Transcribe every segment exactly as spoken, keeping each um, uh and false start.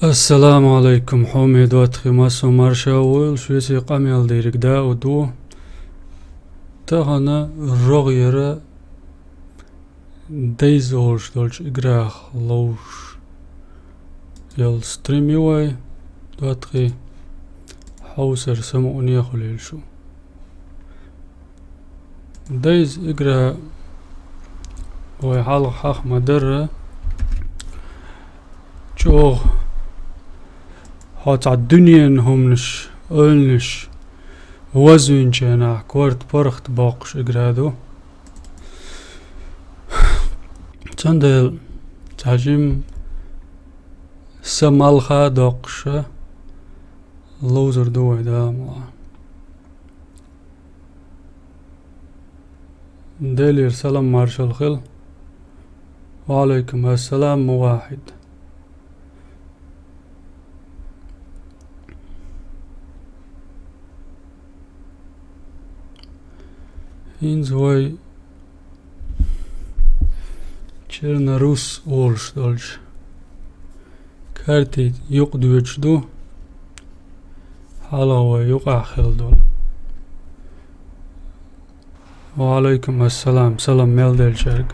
Ассаламу Ӏалайкум, хьоме доттагӀий, массо марша войла, шуьца къамел дийриг Дауд ву. Тахана рогӀера Days олуш долчу играх ловзуш йолу стрим ю вай, доттагӀий, хьовсар самукъане хуьлийла шу. Days игра вай хьалха хьаха ма-дарра, чӀогӀа хьо цхьа дуьненан хӀуманаш, ойланаш вазвинчу хенахь корта паргӀат боккхуш игра ду. Цундела цхьа жимма са малха а доккхуша ловзур ду вай, Дала мукъалахь. Делера салам маршалла хила. Ва Ӏалайкум ассалам, Мувахьид. ХӀинца вай Чернорус олуш долчу карти юкъа доьдуш ду, хьалха вай юкъахь хилла долу. Ва Ӏалайкум ассалам, салам мел деллачаьрга.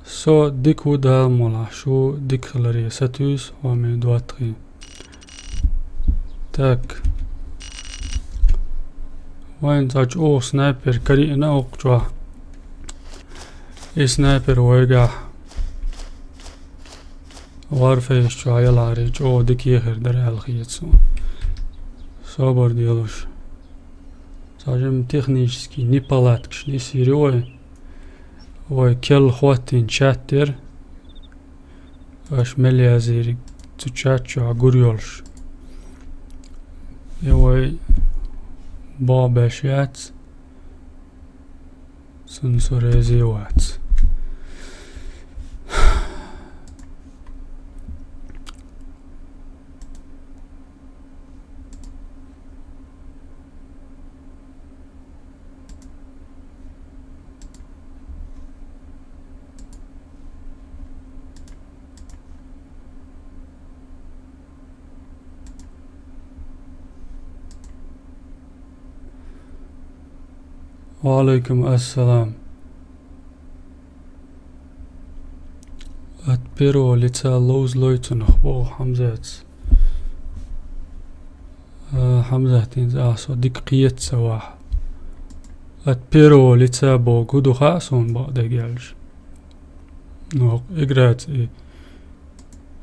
Со дика ву, Дала мукъалахь, шу дика хиларе сатуьйсу, хьоме доттагӀий. Так. Вайн цхьа чӀогӀа снайпер карийна оккху чохь. И снайпер вайгахь Warface чохь ялахьаре чӀогӀа дика ехар дара аьлла хета суна. Собар делуш. Цхьа жимма технический неполадкаш нисйира вай. Вай керла хӀоттийна чат яра. Аша мел язйийриг цу чат чохь гур йолуш. И вай боху беш яц. Цунна со реза а вац. Ва Ӏалайкум ассалам. От первого лица ловзалой цунах, боху Хьамзатс. А, Хьамзат, хӀинца ахь со дика кхета ца вахь. От первого лица боху хӀун ду хаьа суна, бакъдерг аьлча. Ну, игра цӀе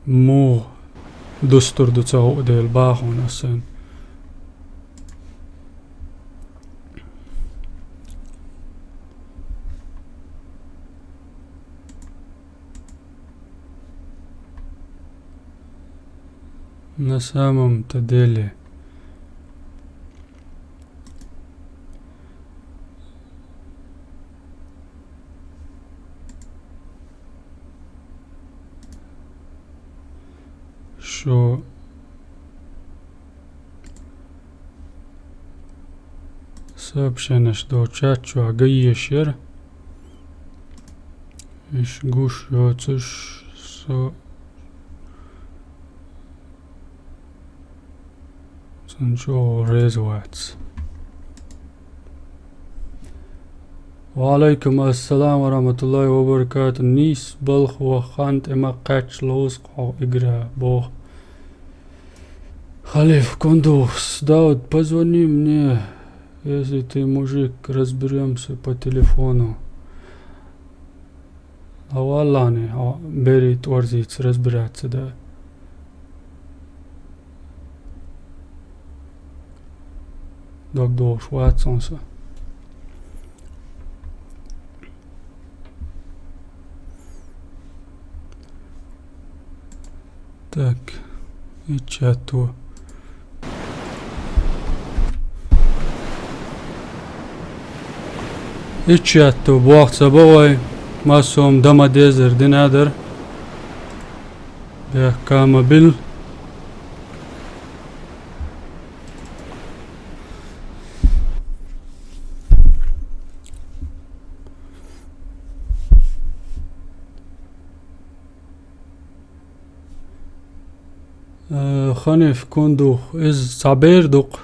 муха дустур ду ца хуу дела бахуна ас сайна. На самом-то деле. Шу сообщенеш до чат чохь ган езаш яра. Уьш гуш йоцуш со цунна чӀогӀа реза вац. Ва Ӏалайкум ассалам ва рахматуллахи ва баракату. Нийса балха ваха хан тӀе ма кхаьчча ловза хьо игра, боху. Халиф Кундус, Дауд, позвони мне, если ты мужик, разберёмся по телефону. Ла валлахьни, хьо берийн тӀорзийца разбираться дан. Дог догӀуш вац хьуна со. Так, иччатто. Иччатто боху ца бо вай, массо а дан ма дезара дина дара. Бехка ма билла. Э, Ханиф Кундух, иза цхьа бер ду-кх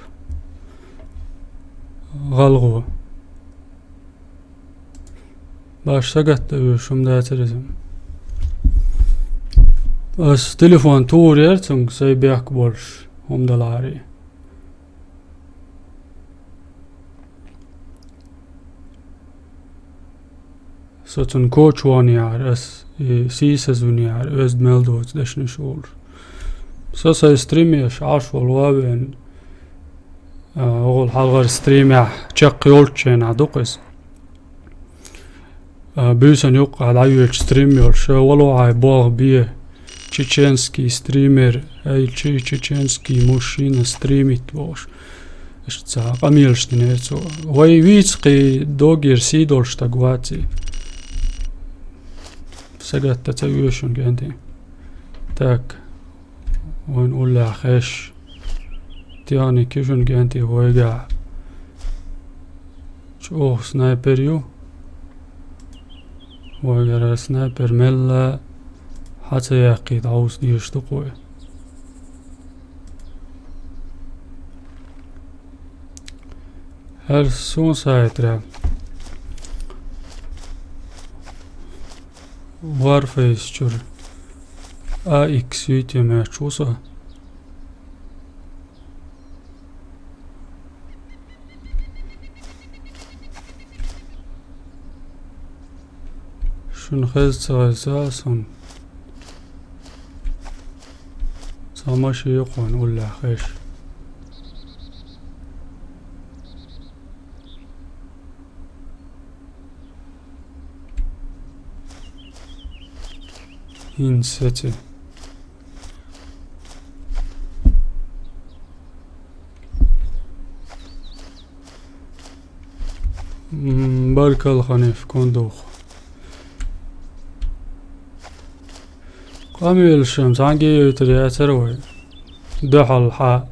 гӀалгӀо. Баш сагатта вуьйш хӀума дацара иза. Ас телефон тур яра цунга, сай бехк болуш хӀума даларе. Со цунна коча вахана яхьара ас, и сийсаз вина яхьара, оьзда мел доцу дешнаш олуш. Со сайн стримеш Ӏаш волу ван вен, а, оха хьалхара стримехь чекх йолчченахь ду-кх иза. А, буьйсанна юккъехь дӀайоьллучу стрим йолуш, ша вало хьайн болх бе, чеченский стример, ай, че-, чеченский мужчина стримит бохуш. Иштта цхьа къамелаш динера цо. Вай вийца кхин доггера сий долуш стаг вац и. Сагатта ца оьшу шуна кӀентий. Так. Вайн уллехь хеш. Техника ю шуна кӀентий вайгахь. ЧӀогӀа снайпер ю. Вайгара снайпер мелла хьа ца яьккхий дӀовса дезаш ду-кх вай. ХӀара суна сайтра. Warface чуьра. А Икс витемаьч ву со. Шуна хеза ца хеза суна. Цхьа машин ю кхунна уллехь хеш. ХӀинца сеце. М, баркалла, Ханиф, кундух. Къамелаш-м цхьаьнгге йойтур яцара вай. Дуьхьал хьан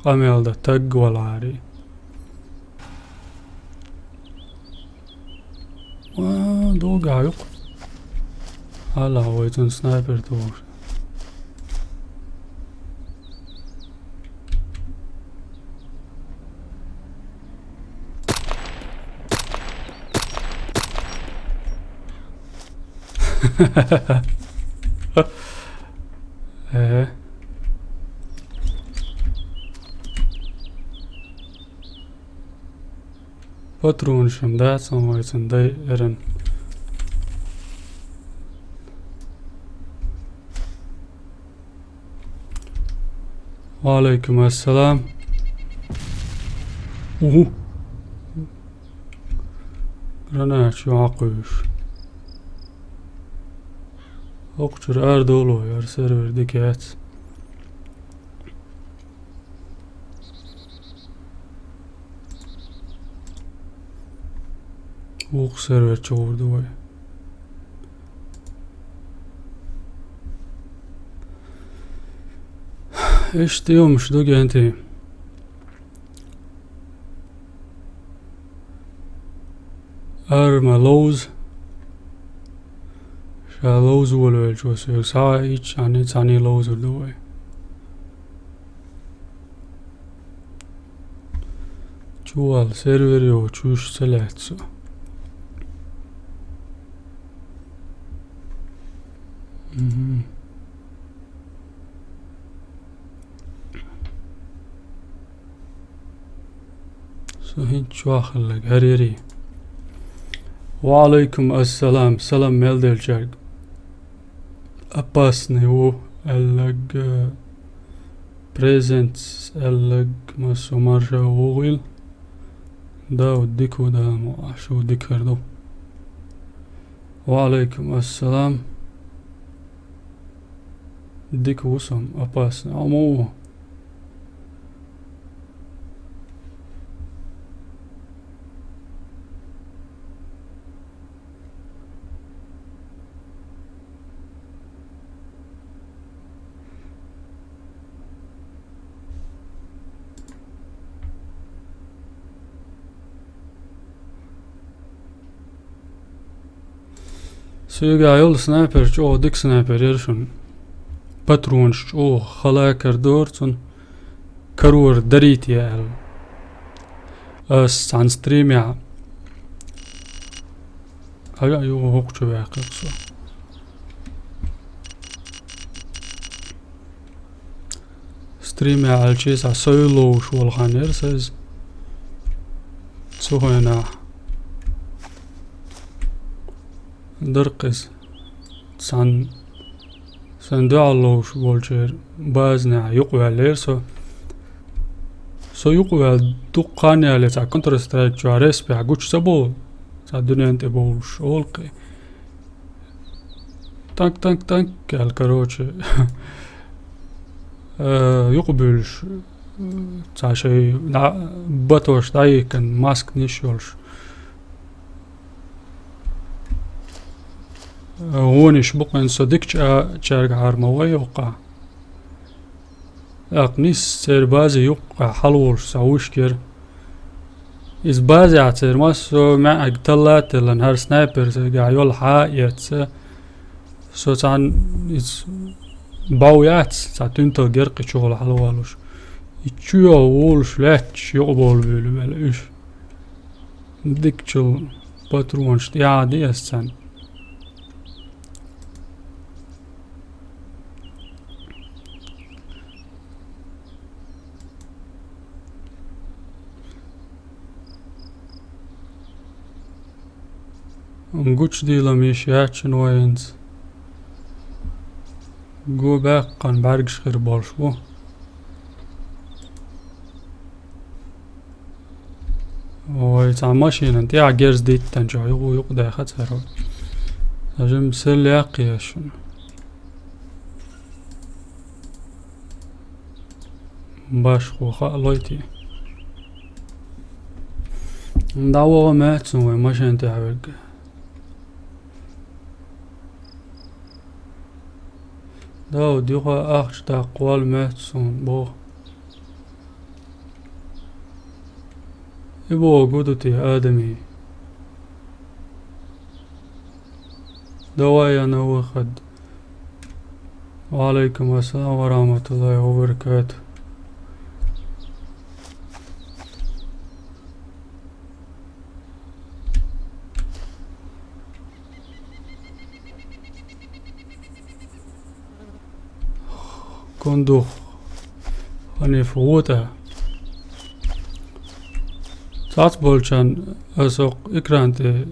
къамел дан таг валаре. Ва, догахь ю-кх. Хьала вай цунна снайпер тухуш. Э. Патронаш-м дац хьуна вай цунна дай эрна. Ва Ӏалайкум ассалам. Уху. Граната чу Ӏакхуьйсуш. ХӀокху чуьра арадовло яра сервер дика яц. Вукху сервер чу гӀур ду вай. Иштта йомаш ду, кӀентий. Ара ма ловза. Ша ловза волавелчо соьга схьа а итт шарний цхьаьний ловзур ду вай. Чувал сервер йоцуш ца лаьцна со. Мгм. Со хӀинца чохь хилларг хӀара яра. Ва Ӏалайкум ассалам, салам мел делчаьрга. Опасный ву аьлларг, э, презенц аьлларг массо марша вогӀийла. Дауд, дика ву, Дала мукъ лахь, шу дика хир ду. Ва Ӏалайкум ассалам. Дика ву со-м, опасный. Амма ву. Соьгахь йолу снайпер чӀогӀа дика снайпер яра шуна. Патронаш чӀогӀа хала кара дора цунна, карор дарийта аьлла. Ас цхьана стримехь. Ага, юха хӀокху чу ваьккхира со. Стримехь аьлча, схьа сой ловуш волу хан яра сан иза. Цу хенахь. Дара-кх иза. Цхьана Сан дуьхьал ловуш волчеран базанехь юкъаваьллера со. Со юкъаваьлла дукха хан яле цхьа Counter-Strike чохь респехь гучу ца бовлу, цхьа дуьнен тӀе бовлуш олу-кх и. Танк, танк, танк аьлла, короче. Э, юкъабуьйлуш, цхьа шайн дӀа-, батош дӀайихкина, масканаш йолуш. Вонаш бу-кх хӀинца со дикачу а чергахьара ма вай юккъехь. ТӀаккха нисса церан базе юккъехь хьалаволуш цхьа вуьшка яра. Иза базехь церан массо а маьӀиг талла а теллина, хӀара снайпер сайгахь йолу хьа а эцна. Со цхьаьна иза бӀов яц, цхьа туьнтал геркъи чухула хьалавалуш. И чу йогӀу волуш лаьтташ юкъабовла буьйлу вела уьш. Дикачул патронаш тӀехьа а ди ас царна. Гучудийлам йиш яц шуна вайнца. Го баьккхина бӀаьргаш хир болуш бу. Вай цхьа машинан тӀехь герз диттанчохь юкъу-юкъу даьхна цара вай. Сан жимма сел яккхий ас шуна. Башхо хаа лойти. ДӀаваха меца вай машина тӀехь верг. Дауд, юха ахча даккха вала моьтту суна, боху. И боху гу ду те адамий? Давай я на выход. Ва алейкум ассалам ва рахматуллахи ва баракатух. Кондух. Ханиф вута. Цац болчан ас окху экран тӀе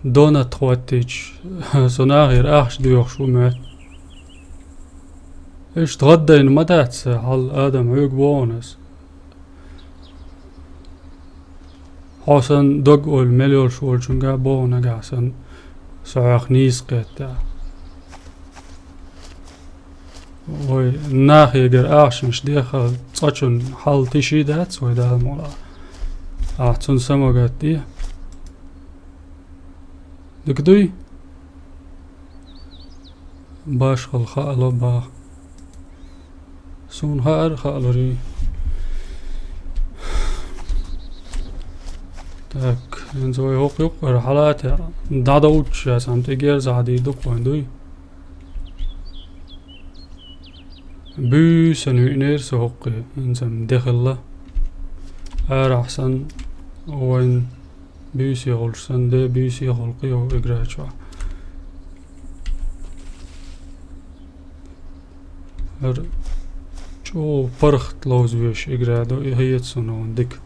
донат хӀоттийча, со нахера ахча доьхуш ву моьтту. Иштта гӀаддайна ма дац хьал адам хьоьга боху ас. Хьо санна дог-ойла мел йолуш волчуьнга боху нагахь санна, со хьох нийса кхетта. Вай нахегара ахчанаш деххал цкъачунна хьал тиший дац вай Дала мукъалахь. Ахь цунна самагатде. Дика дуй? Башхалла хаало баха. Суна хаьара хаалур ю. Так, хӀинца вай хӀокху юккъера хьалатаьӀа дӀадовчча, сан тӀе герзахь дийр ду-кх вайн дуй? Буьйсанна виънера со хӀокхе, хӀинца-м де хилла. Арахь санна вайн буьйса яхалуш санна, де буьйса яхалу кхин йолу игра чохь. ХӀара чӀогӀа паргӀат ловзавеш игра ду, и хӀета суна ван дика.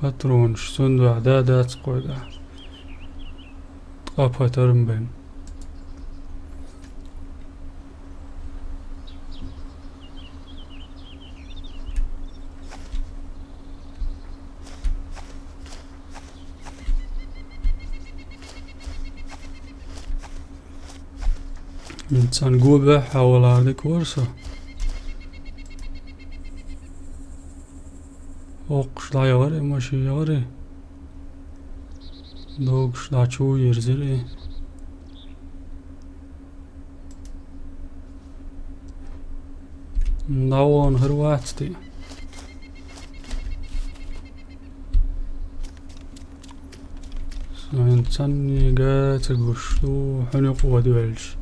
Патронаш цундахь да дац кхойга. Ткъа патарн бен. Цан гобехь хьавалар дика вара со. Оккхуш дӀаяхара и машин яхара. Догуш дӀа чу йирзира и. ДӀавон хир вац те. Вайн цаннига ца гуш ду, хьуни къода велча.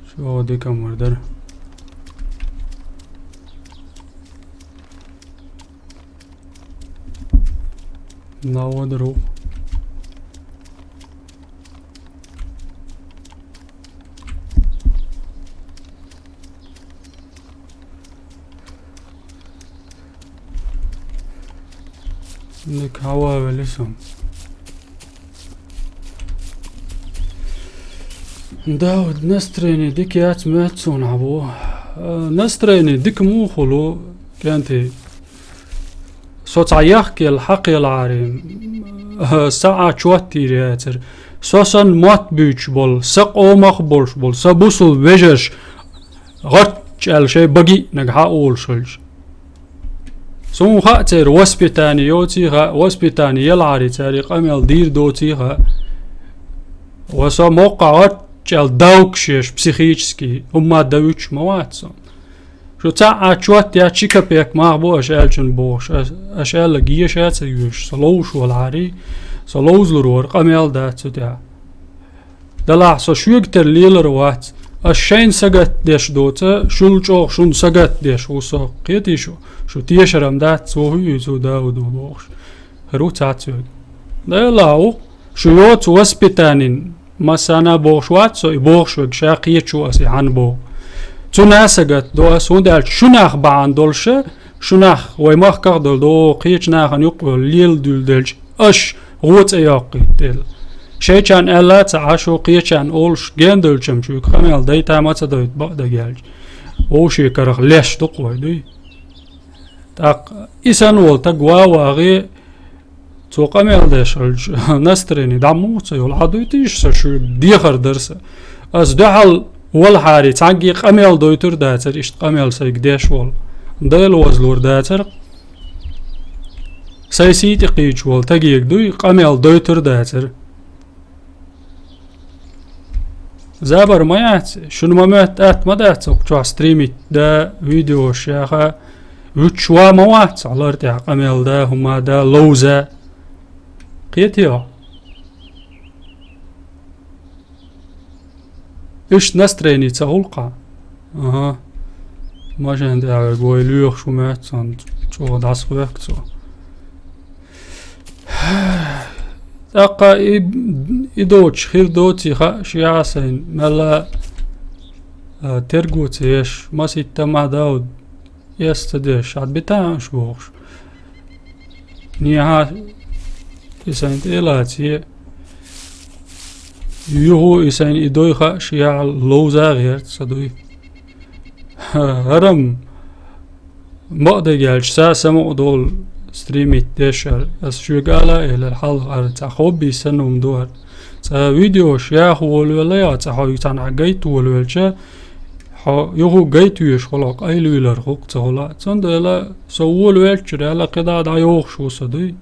Шо дика мар дар. Навадру. Ник хьававели сум. Дауд, настроение дика яц моьттуг суна хьабо. Э, настроение дика муха хуьлу, кӀентий? Со цхьа яхкаелла хьакхелахьара, э, са Ӏа чот йийр яцара. Со санна мотт буьйцуш болу, са къомах болуш болу, са бусул вежарш гӀаттачу аьлла шайн багийнарг хьа олуш хилча. Суна хаьа церан воспитание йоций хаьа, воспитание елахьара цара и къамел дийр доций хаьа. Ва со моккхахь гӀаттачу аьлла давкаш еш психически, хӀумма дан вуьтуш ма вац со. Шу цхьа Ӏа чот яц, ши капек мах бу аша аьллачун бохуш, аш-, аша аьлларг еша а ца йоьшуш, со ловзуш валахьара, со ловзалур вара, къамел дац цу тӀехь. Делахь со шуьга тера лелар вац. Ас шайна сагатдеш доцу, шул чӀогӀа шуна сагатдеш ву со. Кхетий шу? Шу тешар-м дац, цо хӀуьйцу Дауда бохуш. ХӀара ву цхьацца верг. Делахь ву, шу йоцу воспитанин, массана а бохуш вац со, и бохуш верг ша кхечо ас и хьан боху. Цунна сагатдо ас, хӀунда аьлча шунах бахьана долуша, шунах вай махках долу до кхечу нахана юкъа лела дуьйладелча, аш гӀо цӀе йоккхуьйту дела. Шайчарна аьлла а ца Ӏаш, кхечарна олуш генадевлчам шуьга къамел дайта ма ца дойту бакъдерг аьлча. Вовшийн карах леш ду-кх вай, дуй? ТӀаккха и санна волу таг ван вагӀе, цо къамел деш хилча, настроение дӀа муха ца йолу, хьан дуьйтийша со шуьга дехар дара сан. Ас дуьхьал валахьара, цхьаьнгге къамел дойтур дацара, иштта къамел сайга деш волу. Дела возлур дацара. Сайн сий тӀе кхийча волу тагега дуй, къамел дойтур дацара. Забар ма яц, шуна ма моьтту атта ма дац окху чохь стримить да, видеош яха, вуьтуш ва ма вац, лар тӀехь къамел да, хӀума да, ловза. Кхетий хьо? Иштта настроение ца гӀулкха. Ага. Машен тӀехь верг вай лоьхуш ву моьтту сан, чӀогӀа дӀасахвехка цо. ТӀаккха и, и доцуш хир доций хаьа шиъ а сайна, мелла а, терго ца еш, маситтамма Дауд, эс ца деш, хьан битан уьш бохуш. Нехьа и сайн тӀе лацае, юху и сайн и дой хаьа шиъ а ловза гӀерта ца дуй. ХӀара-м бакъдерг аьлча, сан самукъа долу стримить деш ара. Ас шуьга ала а элира, хьалха ара цхьа хобби санна хӀума ду ара. Цхьа видеош яха волавелла, я цхьа хьоьга цхьанхьа гайта волавелча, хьо юху гайта веш хуьлу, къайлавелар хӀокху ца хуьлу. Цундела со волавелчуьра аьлла, кхидӀа дӀайохуш ву со дуй.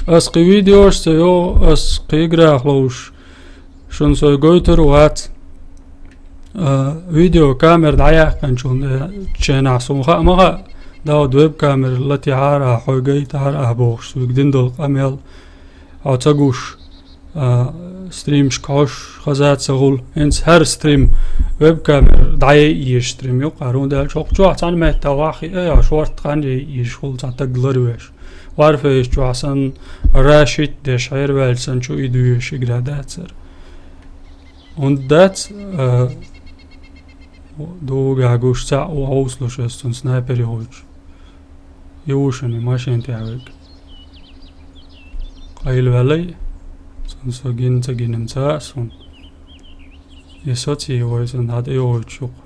Ас кхин видеош ца йоху, ас кхин играх ловзуш, шуна со гойтур вац. А, видеокамера дӀаяьккхинчул ченахь суна хаа ма хаьа, Дауд, веб-камера латахьара ахь, хьой гайтахьара ахь бохуш, соьга дина долу къамел хьо ца гуш. А, стримашка хьожуш хаза ца хуьлу. ХӀинца хӀара стрим веб-камера дӀаяйа езаш стрим ю-кх, хӀара хӀунда аьлча хӀокху чохь цхьана меттехь ваххиъ а, шорта хан яйа езаш хуьлу, цхьа таг ларвеш. Warfare чохь санна, рашит деш, хьерваьлча санна чу и дуьйш игра дацара. ХӀунда дац, а, дугахь гуш цхьаъ ву хьовсалуш ас цунна снайпер йохуьйтуш. Юушани машина тӀехь верг. Къайлаваьллай, цунна со гина ца гинан ца а суна. И соций вай цунна хьан тӀе йохуьйтуш ю-кх.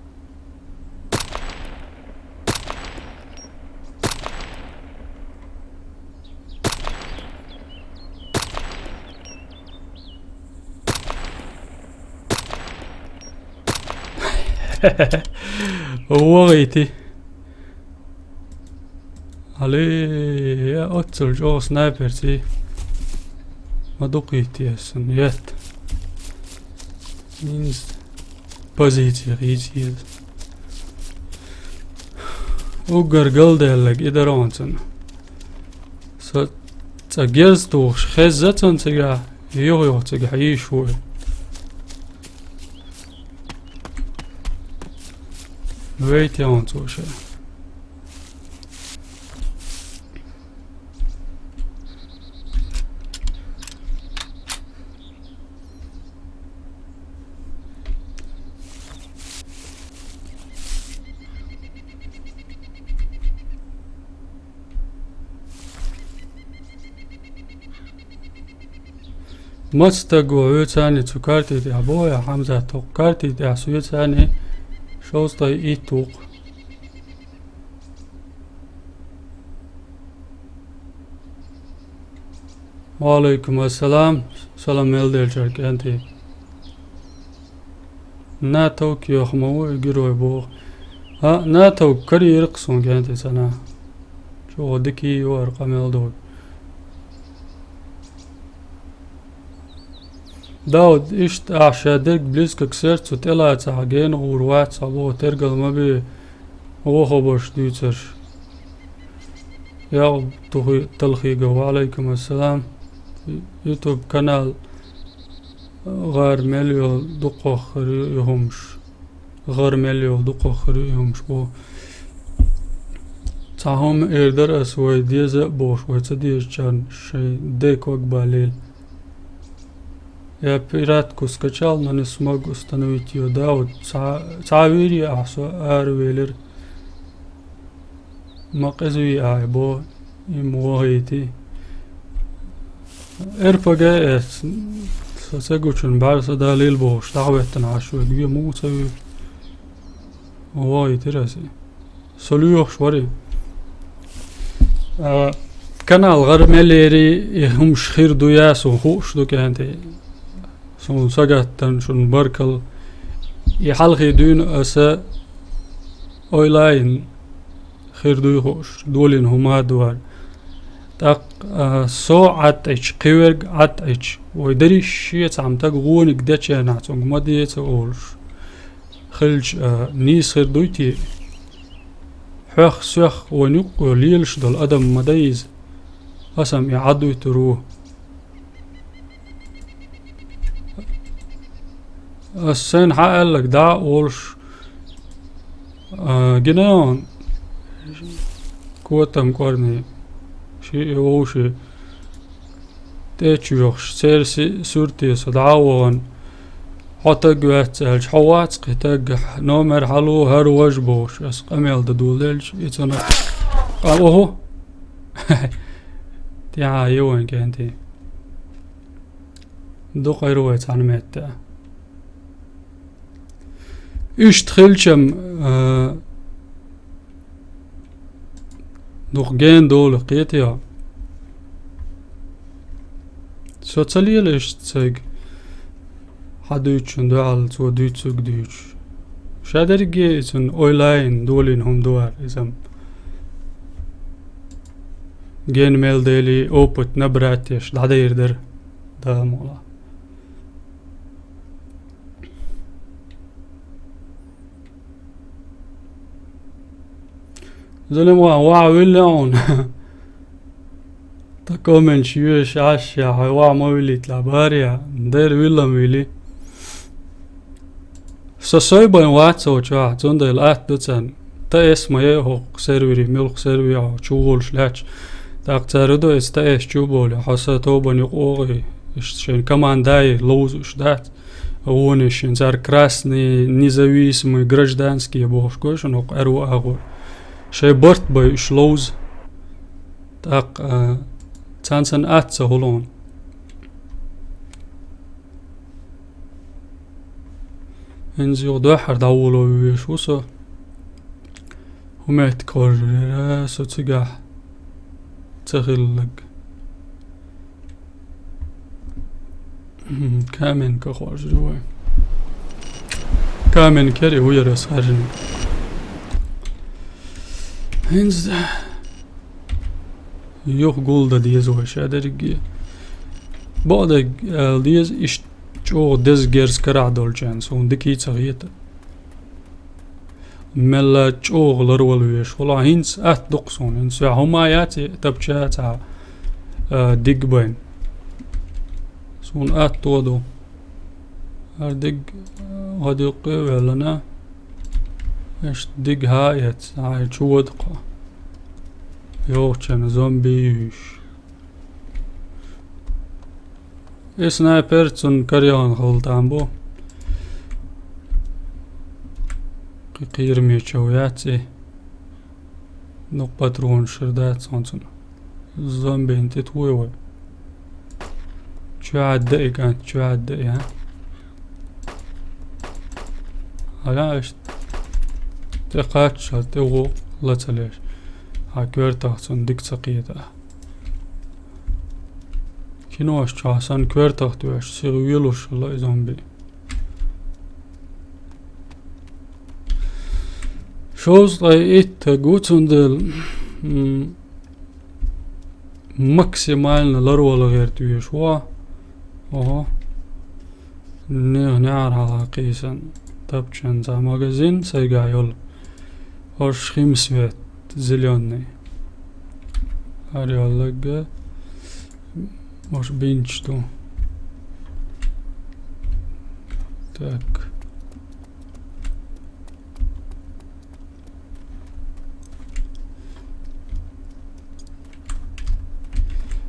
ВогӀийти. Али, я оццул чӀогӀа снайперций. Ма дукхийти ас, нет. Минс позици хийци еза. Уггар галдаьллаг и дара онцун. Цӏа герз тухуш хезза цунна цигахь, юха-юха цига хьийзаш ву и. Вейта ян цо ша. Маца стаг ву хьоьца цу карти тӀехь боху, Хьамзат, хӀокху карти тӀехь соьца шовзткъе итт ву-кх. Ва Ӏалайкум ассалам, салам мел делчара кӀентий. Натовка йоьхна ма ву и герой боху. А, натовка карийра-кх суна кӀентий цхьана. Чохь дика йора къамел ду. Дауд, иштта ахь ша дерг близко к сердцу тӀелацахь гена гӀур вац, хьо боху тергал ма бе, вохо баш дуьйцурш. Якъуб Тухи-, Талхигов, ва Ӏалайкум ассалам. YouTube канал гӀар мел йолу дукхаххара ю и хӀумаш. ГӀар мел йолу дукхаххара ю и хӀумаш боху. Цхьа хӀума эр дара ас, вай деза а бохуш, вай ца дезачарна шайн деког баллийла. Я пиратку скачал, но не смог установить её. Да, вот цхьа, цхьа вийри ахь со аравелира. Ма къиза вий ахь бо, и ма вахийти. Р П Г С, со ца гучун бӀаьрса далийла бохуш, дӀахӀоьттина Ӏаш вега ве муха ца вуьйр. Вахийтира аса. Со лоьхуш вари. А, канал гӀар мел ери, и хӀумаш хир ду я, суна хууш ду кӀентий. Суна сагаттан шуна баркалла. И хьалхе дуьйна аса ойлайн хир дуй хууш, долийна хӀума а ду хӀара. ТӀаккха, а, со Ӏаттайча, кхиверг Ӏаттайча, вай дерриш а цхьамма таг гӀониг деченахь цунга ма деца олуш. Хилча, а, нийса хир дуй те? Хьоьх, соьх вайн юккъе лелаш долу адам ма дай иза. Аса-м и Ӏадуьйтур ву. Ас сайна хьан аьлларг дӀа а олуш, а, гина йон, котам кӀорни, ши и вовши, тӀе чу йохуш, церан си-, суьрте со дӀа а вахана, хьо таг вац аьлча, хьо вац кхин таг, номер хьало, хӀара важа бохуш, ас къамел дан доладелча, и цунах къа-, оху. ТӀаьхьа ю вайн кӀентий. Дукха эр вай цхьана метта. Иштта хилчам, а, дукха гена долу кхетий хьо. Со ца лела иштта цайга. Хьан дуьйцучун дуьхьал цо дуьйцург дуьйцуш. Ша дерриге и цунна ойлайн долийна хӀума ду хӀара иза-м. Гена мел дели, опыт набрать еш дӀадайр дара. Дала мукъ лахь. Залимхан, ваха вилла хьуна. Та комменташ йоьш Ӏаш, я хьайн ваха ма виллийталахь, баре, дера виллам вилли. Со сой байн вац хӀокху чохь, цундела атта ду царна. Т С ма яй хӀокху сервере, муьлхха сервере хьо чу волуш лаьтташ. ТӀаккха цара ду эца Т С чу а бовлий, хьо сан тобанна юкъа вогӀий, иштта шайн команда а ловзуш дац. Вонаш шен цара красный, независимый, гражданский бохуш гой шуна хӀокху аьрру агӀор. Шайн барт бай уьш ловза. ТӀаккха, а, царна санна атта ца хуьлу хьуна. ХӀинца юха дуьххьара дӀаволо веш ву со. ХӀуметтиг хоржура со цигахь ца хилларг. Каменка хоржура вай. Каменка яра и ву яра ас хаьржинарг. ХӀинца юха гулдан деза вай ша дерриге. Бакъдерг ала деза, иштта чӀогӀа деза герз карахь долчарна суна дика а ца хета. Мелла чӀогӀа ларвала веш хуьлу, хӀинца атта ду-кх суна, хӀинца соьгахь хӀума яц и тапча цхьа А, диг байна. Суна атто ду. Ар диг, а, гӀадюккъе а веллана. Иштта диг хьа а эц, хьай чу вада кхо. Йовхачарна зомби юйш. И снайпер цунна карьяхана хила там бу. Кхы кхераме чов яц и. Дукха патронаш шира дац хьона цунна. Зомбина тӀе тхой вай. Чу хьадда и кӀант, чу хьадда и, а? Ага, иштта. ТӀе кхаччалц, тӀе гӀо ла ца леш. Хьа коьртах цунна дика ца кхета. Кинош чохь санна коьртах тоьшуш, сиха велуш хилла и зомби. Шовзткъе итт гу, цундела, м, максимально ларвала гӀерта веш ву. Ого. Нех неӀар хьалха кхийсан тапчан цхьа магазин сайгахь йолу. ХӀорш химсвет, зелёный. ХӀара йолларг, может, бинчу ду. Так.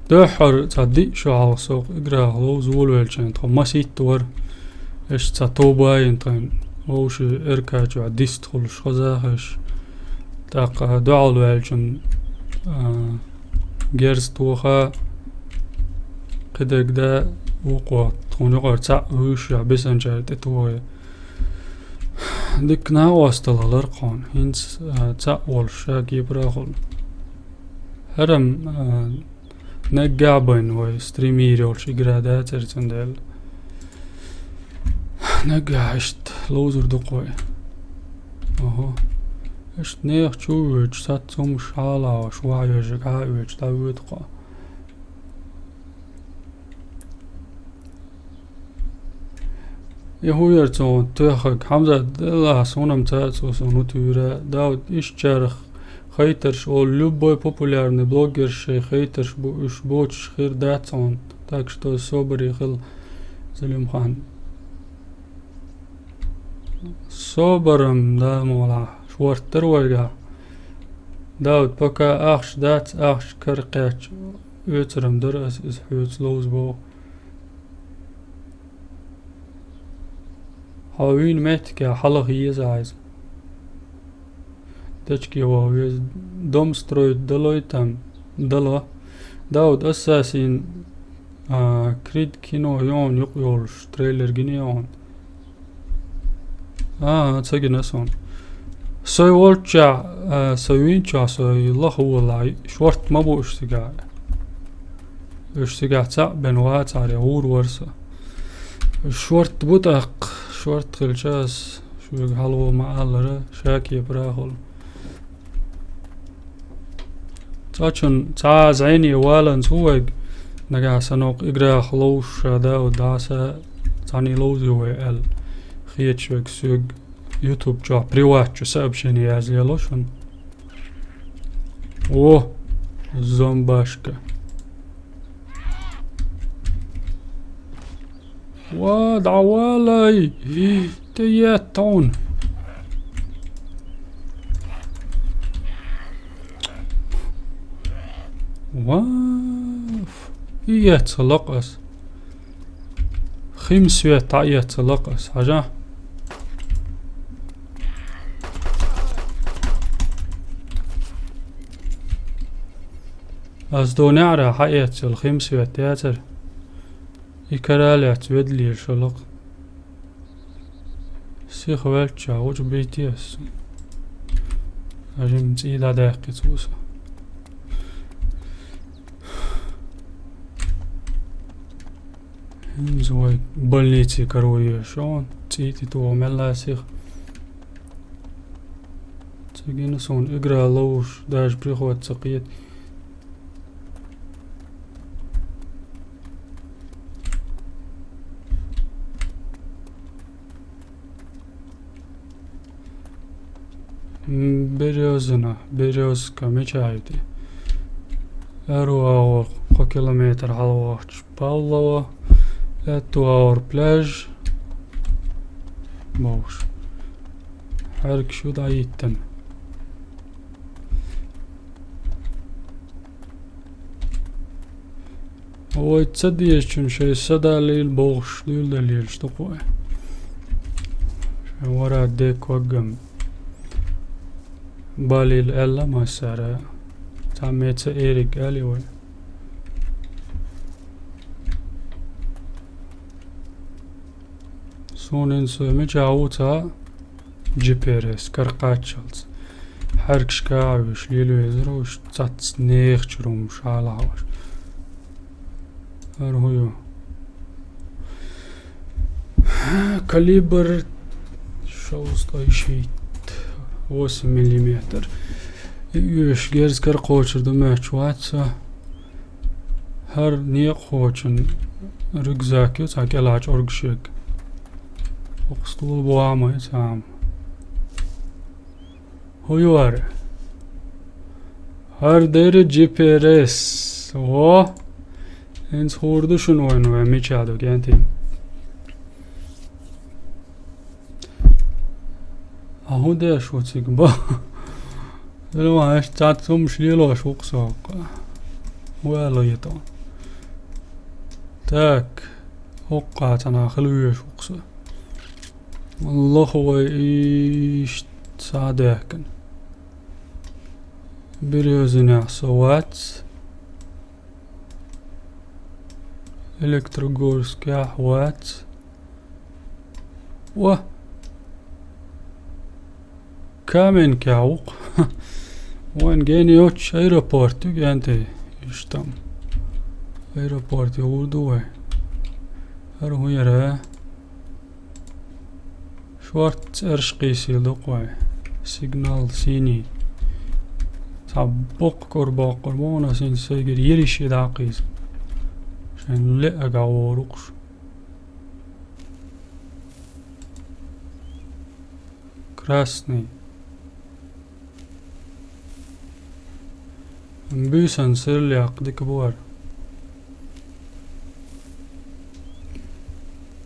Дуьххьара цхьа диъ шо хьалха со играх ловза волавелча, тхо масийтта вара. Иштта цхьа тоба а йина тхайн вовшийн эркачохь дист хуьлуш хазахь аш. ТӀаккха дуьхьал ваьлчун, а, герз тоха, кхидерг да, вукхо тхуна юкъара цхьаъ вуьйшуш бисанчара тӀе тохий. Дикка накъосталла лара кхуна, хӀинца, а, цхьаъ волуш ша кепара а хуьлу. ХӀара-м, а, наггахь байна вай стример йолчу игра дацара, цундела. Наггахь иштта ловзур ду-кх вай. Ага. Иштта нехан чу а воьдуш, сац хӀумаш хьала а оьшуш, ваха йоьжниг хьа а воьдуш, дӀавоьду-кх. И хӀун яра цунна тоьхнарг? Хьамзат, делахь, суна-м ца а цо суна хӀун туьйра. Дауд, иштта чарах хейтарш олу, любой популярный блогерш шайн хейтарш бу, уьш боцуш хир дац хьуна. Так что собаре хила, Залимхан. Собар-м, да, молахь, шорта дара вайгахь. Дауд, пока ахча дац, ахча кара кхаьчча, оьцур-м дара ас иза хьоьца ловза боху. Хьо вийна меттигехь хьалха еза хьайза. Дачке ваха веза. Дом строить далой там? Дала. Дауд, Ассасин, а, Крид кино йогӀун юкъа йолуш, трейлер гиний хьуна? А, ца гина суна. Со волччохь, а, со вийначохь со лаха волахь, шорта ма бу уьш цигахь. Уьш цигахь цхьаъ бен вацахьара, гӀур вара со. Шорта бу тӀаккха, шорта хилча ас шуьга хьалха ма-аллара, ша кепара а хуьлу. Цкъачунна цхьа а зӀене валанца хӀун вайга, нагахь санна кху играх ловзуш ша Дауд, дӀаса цхьаьний ловзуьйту вай аьлла, хеташ верг соьга YouTube чохь приват чу сообщение язлело шуна. О, зомбашка. Ва, дӀавалай! ТӀеетта хьуна! Ва, и эццахь лакха ас. Хим свет дӀаэццахь лакха ас, хьажа. Ас догӀу неӀара хьаэццахь хим свет яцара. И каралец ведлийла шо лакха. Сиха ваьлчча, гӀучу бийти ас. Жимма цӀий дӀадаьккхи цо со. ХӀинца вай больнице каро еза шуна, цӀий тӀе тоха мелла сиха. Ца гина суна игра ловзуш, даже приход ца кхета. М, Берёзина, Берёзка, мича ю те? Аьрру агӀор. Кхо километр хьалавахча Павлово, Этуаур пляж бохуш. Хьаьркаш ю дӀахӀиттина. Вай ца дезачун шайн са далийла бохуш дуьйладаллелаш ду-кх вай. Шайн вара де коггам балийла аьлла массара. Цхьамма ца эриг али вай. Суна ин со мичахь ву ца джи пи эр эс кара кхаччалц. Хьаьркашка а вуьш, лила везар вуш, цац нехан чуьра хӀумаш хьалахьош. ХӀара хӀун ю? Калибр шовзткъе шийтта, восемь миллиметр. И оьшуш герз кара кхочур ду моьттуш вац со. ХӀара некъахочун рюкзак ю цхьа кӀелхьа чӀоргаш ерг. Укх стул бохьа ма ю цхьа хӀума. ХӀун ю хӀара? ХӀара дерриг джи пи эр эс. Во! ХӀинца хуур ду шуна вайна вай мичахь ду, кӀентий. А хӀун деш ву цига бо? Дила ма аьш цхьацца хӀумаш лелош ву-кх со хӀокху. Вала йиту. Так, хӀокху цхьана хила веш ву-кх со. Лоху вай иштта схьа а даьхкина. Берёзинехь со вац. Электрогорскехь вац. Ва! Каменкехь ву-кх. Вайн гена йоцуш аэропорт ю, кӀентий, иштта. Аэропорт йогӀур ду вай. ХӀара хӀун яра? Шортта цӀераш кхийсийла ду-кх вай. Сигнал синий. Цхьа боккха кӀор боккхур бу, хӀунда аьлча сайгара йириш и дӀакхийса. Шайн леӀага гӀорукхуш. Красный. Буьйсан серляккха дика бу хӀара.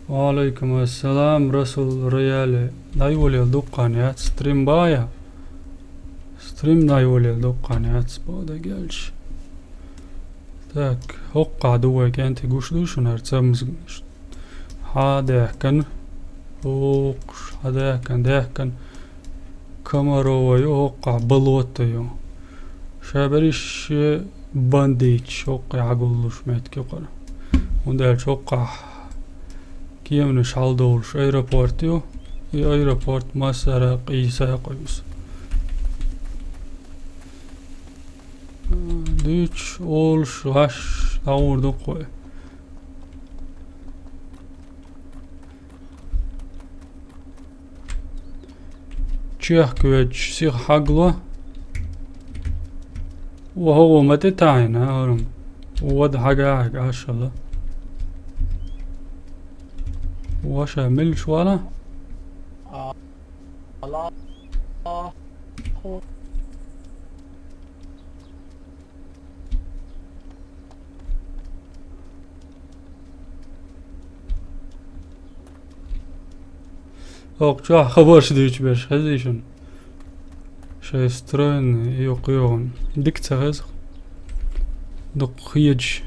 Ва алейкум ассалам, Расул Рояле. ДӀайолаелла дуккха хан яц, стрим бая. Стрим дӀайолаелла дуккха хан яц, бакъдерг аьлча. Так, хӀокхахь ду вай, кӀентий, гуш ду шуна хӀара цамза. Хьа а даьхкина, укхуш хьа а даьхкина, даьхкина. Комарово ю, хӀокхахь болото ю. Ша берриш бандиташ хӀокхе хьагуллуш меттиг ю хӀара. ХӀунда аьлча хӀокхахь кеманаш хьалдолуш аэропорт ю, и аэропорт массара а къийса а къуьйсу. Дуьйцуш, олуш, гӀаш дӀагӀур ду-кх вай. Чехка веддаш сиха хьагло. Ва хӀокхо ма тӀетаьхьина, хӀара-м. Вада хьага а хьаьга ашала. Ваша милча вала? ХӀокху чохь хабарш дуьйцу берш хезий шуна? Шайн стройный, юкъа йогӀун. Дика ца хеза. Дукха хедаш.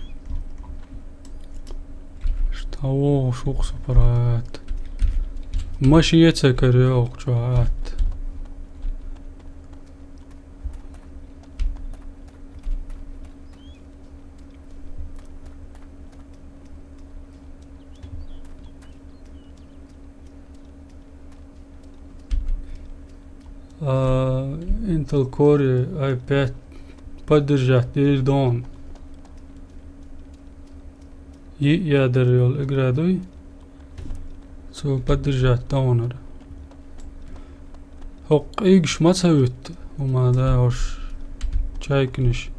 Ишта вогӀуш ву-кх со паргӀат. Машен а ца карайо хӀокху чохь атта. А, Intel Core i пять поддержать дийр ду хьуна. Йиъ ядар йолу игра дуй? Цо поддержать дан хьуна хӀара. ХӀокху къийгаш ма ца вуьту, хӀума да хӀорш чайканаш.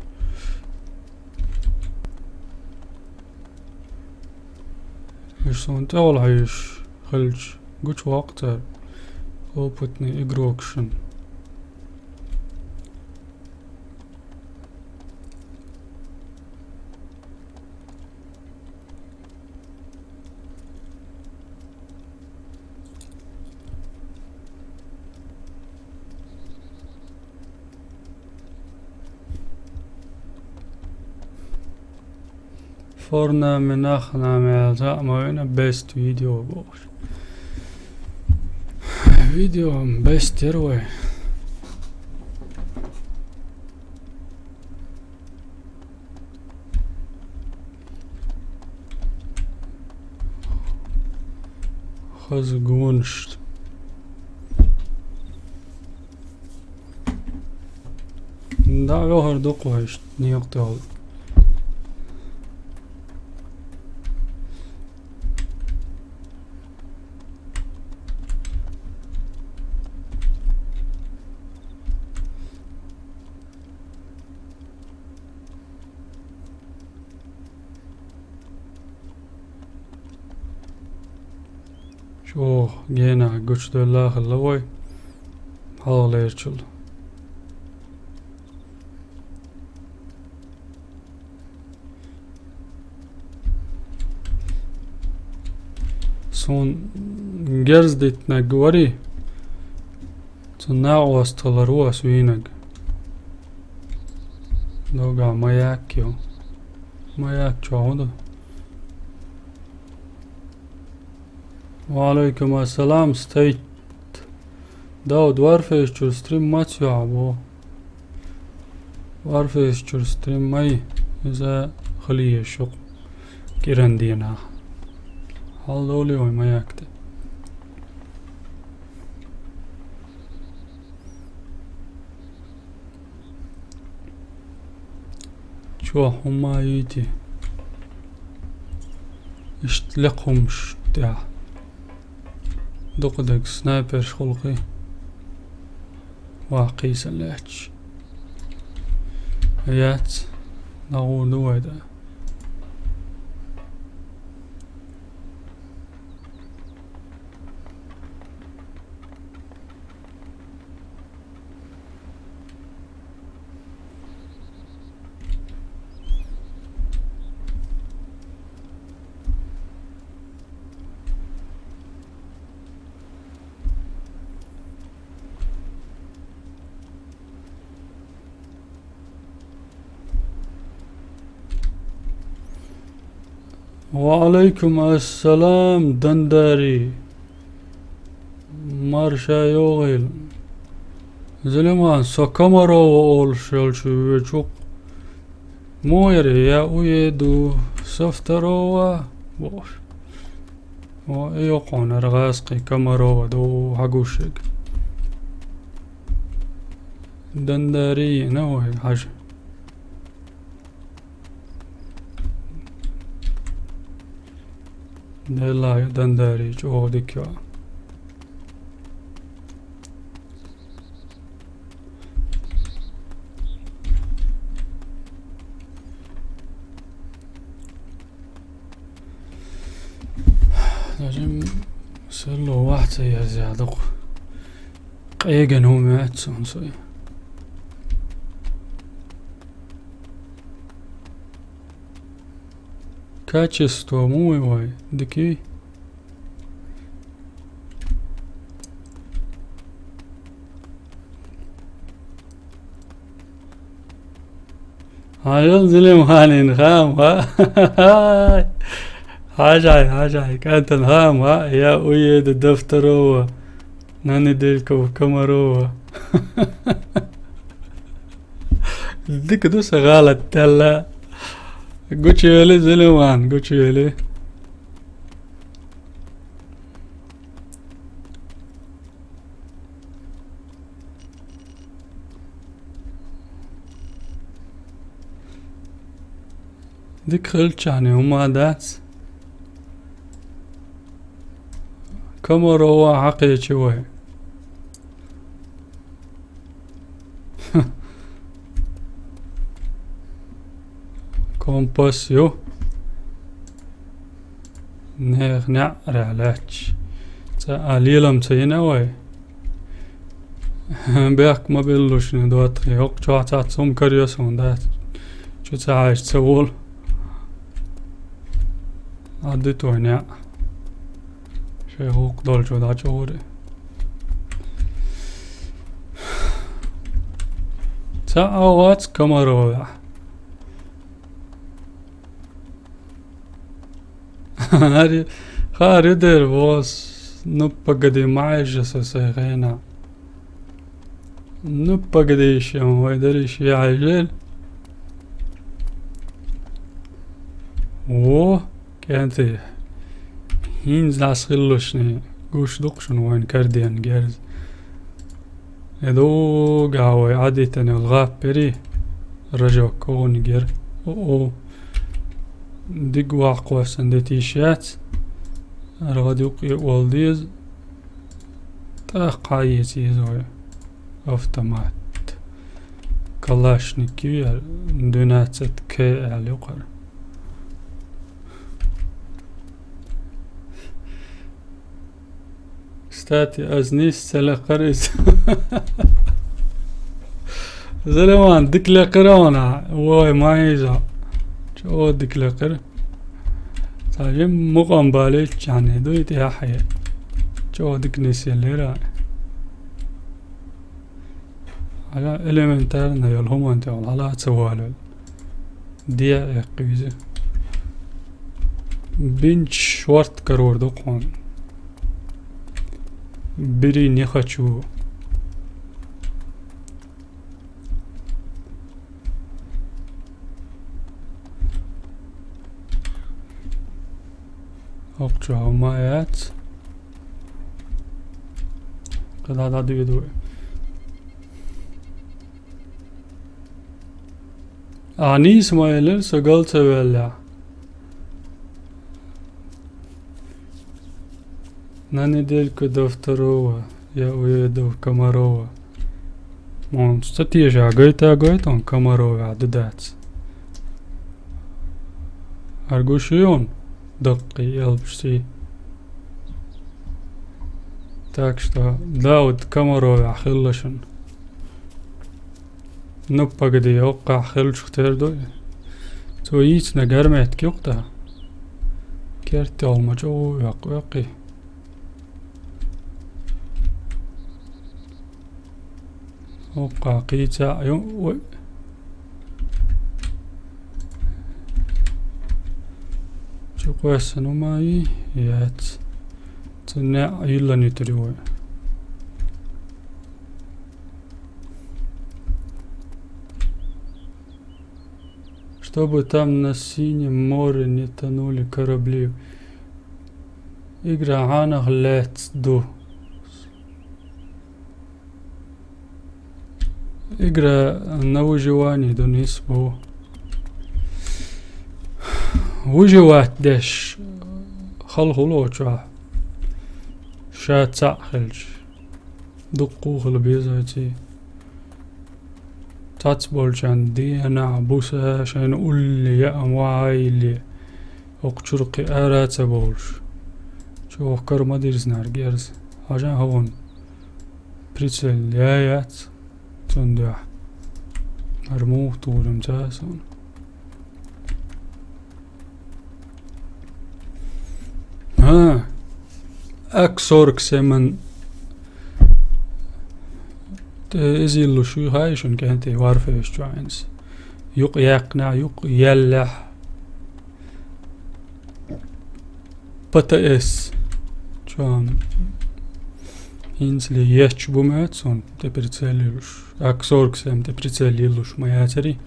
Уьш суна тӀехула хьуьйсуш хилча, гучувоккху цара опытный игрокашна. Орна минах на мелза ма вина best видео бохуш. Видео best яр вай. Хаза гонаш. Да, вехар дукха вайшта, некъа тӀехула. ЧӀогӀа генахь гучудевлла хилла вай хьалхалерчул. Суна герз диттинарг варий? Цу накъост хилар ву ас вийнарг. Догахь Маяк ю. Маяк чохь хӀун ду? Ва алайкум ассалам, Стейт. Дауд, Warface чуьра стрим мац ю хьан боху? Warface чуьра стрим ма ю, иза хила еза шу кӀиран дийнахь. Хьал довлий вай Маяк тӀе? Чохь хӀумма а йийти. Иштта лекха хӀумаш тӀехь. Дукха дерг снайперш гӀуллакхий. Ваккхийсан лаьтташ. Яц, дӀагӀур ду вай тӀе. Ва алайкум ассалам, Дандари. Марша йогӀийла. Зулимхан, со Комарова олуш йолчу воьдучу. Муха яра, я уеду со второго бохуш. О, и йоккхунара гӀазкхи Комарова ду хьагуш ерг. Дандари йина вай хьажа. Делла ю Дандари, чӀогӀа дика ю. Даже селло вахь ца язъян дукха. Къегина хӀума яц суна сои. Качество муй вай, дикий? Хьажал, Зулимханин хаам, ха? Хьажай, хьажай, кӀантан хаам, ха? Я уеду до второго на недельку в Комарова. Дика ду сан гӀалат тӀелла. Гучуели, Зулимхан, гучуели. Дика хилчахьана хӀума дац. Комарова хьакхечи вай. Компас ю. Нехан неӀарехь лаьтташ. Цкъа а лелам ца йина вай. Бехк ма беллушни доттагӀий. ХӀокху чохь цхьацца хӀума карайо суна, дац. Чу ца хьаьжча ца волу. Ӏаддит вай неӀ. Шайн гӀуллакх долчу дӀачӀогӀури. Цхьа а вац Комаровехь. Хари, хари дер вос. Ну, погоди, майже со сай гена. Ну, погоди, ещё, вай дер ещё, я жер. Во, кенти. ХӀинца дӀасхиллушни гуш дукха шуна вайн карден герз. Э, дуга вай Ӏадитани вал гӀаппери. Рожок когӀуни гер. О-о. Диг ваккхосан де тийш яц. Аргъад юкъ е вал деза. ТӀаккха еци еза вай. Автомат. Калашников яр, двенадцать К аьлла юкъара. Кстати, аз нийса ца лекхар иза. Залиман, дика лекхар вана. Вой, ма иза. ЧӀо дика лекхар. Ца жим мукъам бале чане дуй тӀехье. ЧӀо дика нисъеллера. Ала элементарно йол хӀуманта йол хьала ца валал. Диа эккхизе. Бинч шорт карор докъон. Бери не хочу. Окчо ма яц. Када да дуе дуе. Ани Исмаилер сагал цавелла. На недельку до второго я уеду в Комарово. Он статья же агайта агайта он Комарово а дадать. Аргушион даккхи элбшти. Так что, да, вот Комарово а хиллашан. Ну, погоди, оккха хилчух тер ду. Цо йийцина гармет кюкъта. Керти олма чӀо вакъ вакъи. Оккха кийца ю. Ой. Чу квеса ну ма и яц. Цу не йилла нитри вой. Чтобы там на синем море не тонули корабли. Игра Анах Let's Do. Игра на выживание дунис бу. Выживать деш халхулоча. Ша цаъ хилч. Дуккху хила беза ци. Цац болчан дена буса шайна улли я ам вайли. Окчуркхи ара ца болш. Чох кар ма дирзнар герз. Хажан хавун. Прицел я яц. Цундуя. Армух турим цасон. А, Ак сорок семь. Те изиллу шу хайшун кенте Warface Joins. Юкъ якна, юкъ яллах. П Т С. Чуан. Инсли еш бумет сон те прицелилуш. Ак сорок семь те прицелилуш ма яцари.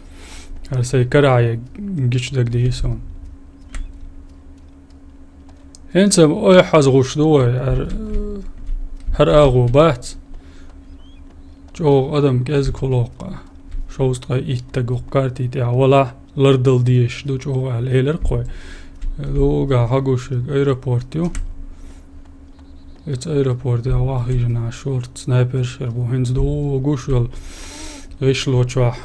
Ар сай карая гич дагдисон. ХӀинца ой хьазгӀуш ду вай, ар-, хӀар агӀу бац. ЧӀогӀа адам кӀезиг хулоккха. Шовзткъа иттаг укх карти тӀехь вала лардал деш ду чӀогӀа аьлла элар кхой. Луга хьагуш аэропорт ю. Эц аэропорт я вахижна шорт снайперш хер бу хӀинца ду гуш вел гӀишлочохь.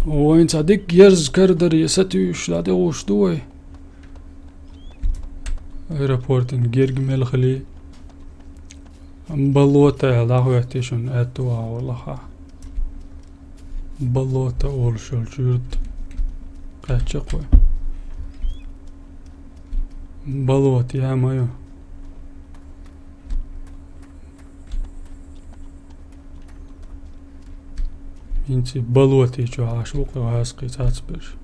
Вайн ца дик ерз кардар я сатуьйш да тӀе гӀуш ду вай. Аэропортин герг мел хили. Болото аьлла хӀоьттий шуна аьтту агӀо лаха. Болото олуш йолчу юрт кхаьчча кхой. Болото я ма ю. ХӀинца болоте чу Ӏаш ву кху гӀазкхий цацберш.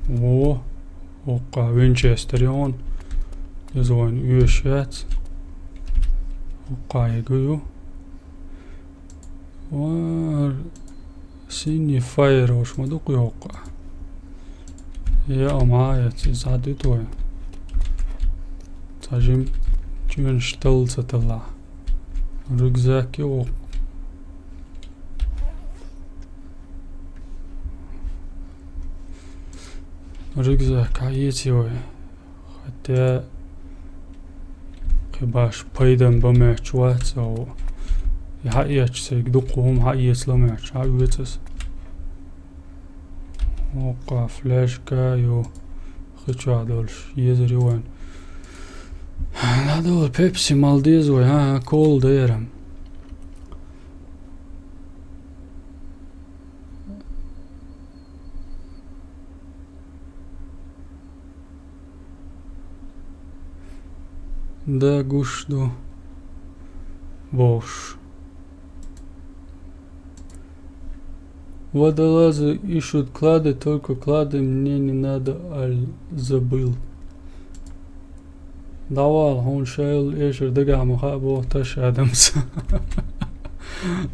Во, Оккха Винчестер йоӀун. Иза вайн оьшуш яц. Оккха яга ю. Ва синий файер ош ма дукха йоккха. Я, ма яц, иза дӀадуьту вай. Цхьа жим чуьнаш талла ца талла. Рюкзак ю. Рюкзак хьаэций вай. Хатта кхин баш пайдана ба моьттуш вац, ау. И хьаэцча сайга дукха хӀума хьаэцала моьттуш, хьаоьцу ас. Оккха фляжка ю, хи чохь долуш, езар ю вайн. ДӀадала пепси мала деза вай, а, кола дерам. Да, гуш ду бохуш. Водолазы ищут клады, только клады мне не надо, аль забыл. ДӀавала, хьуна шайла эшар дагахь ма хаьа боху Таш Адамас.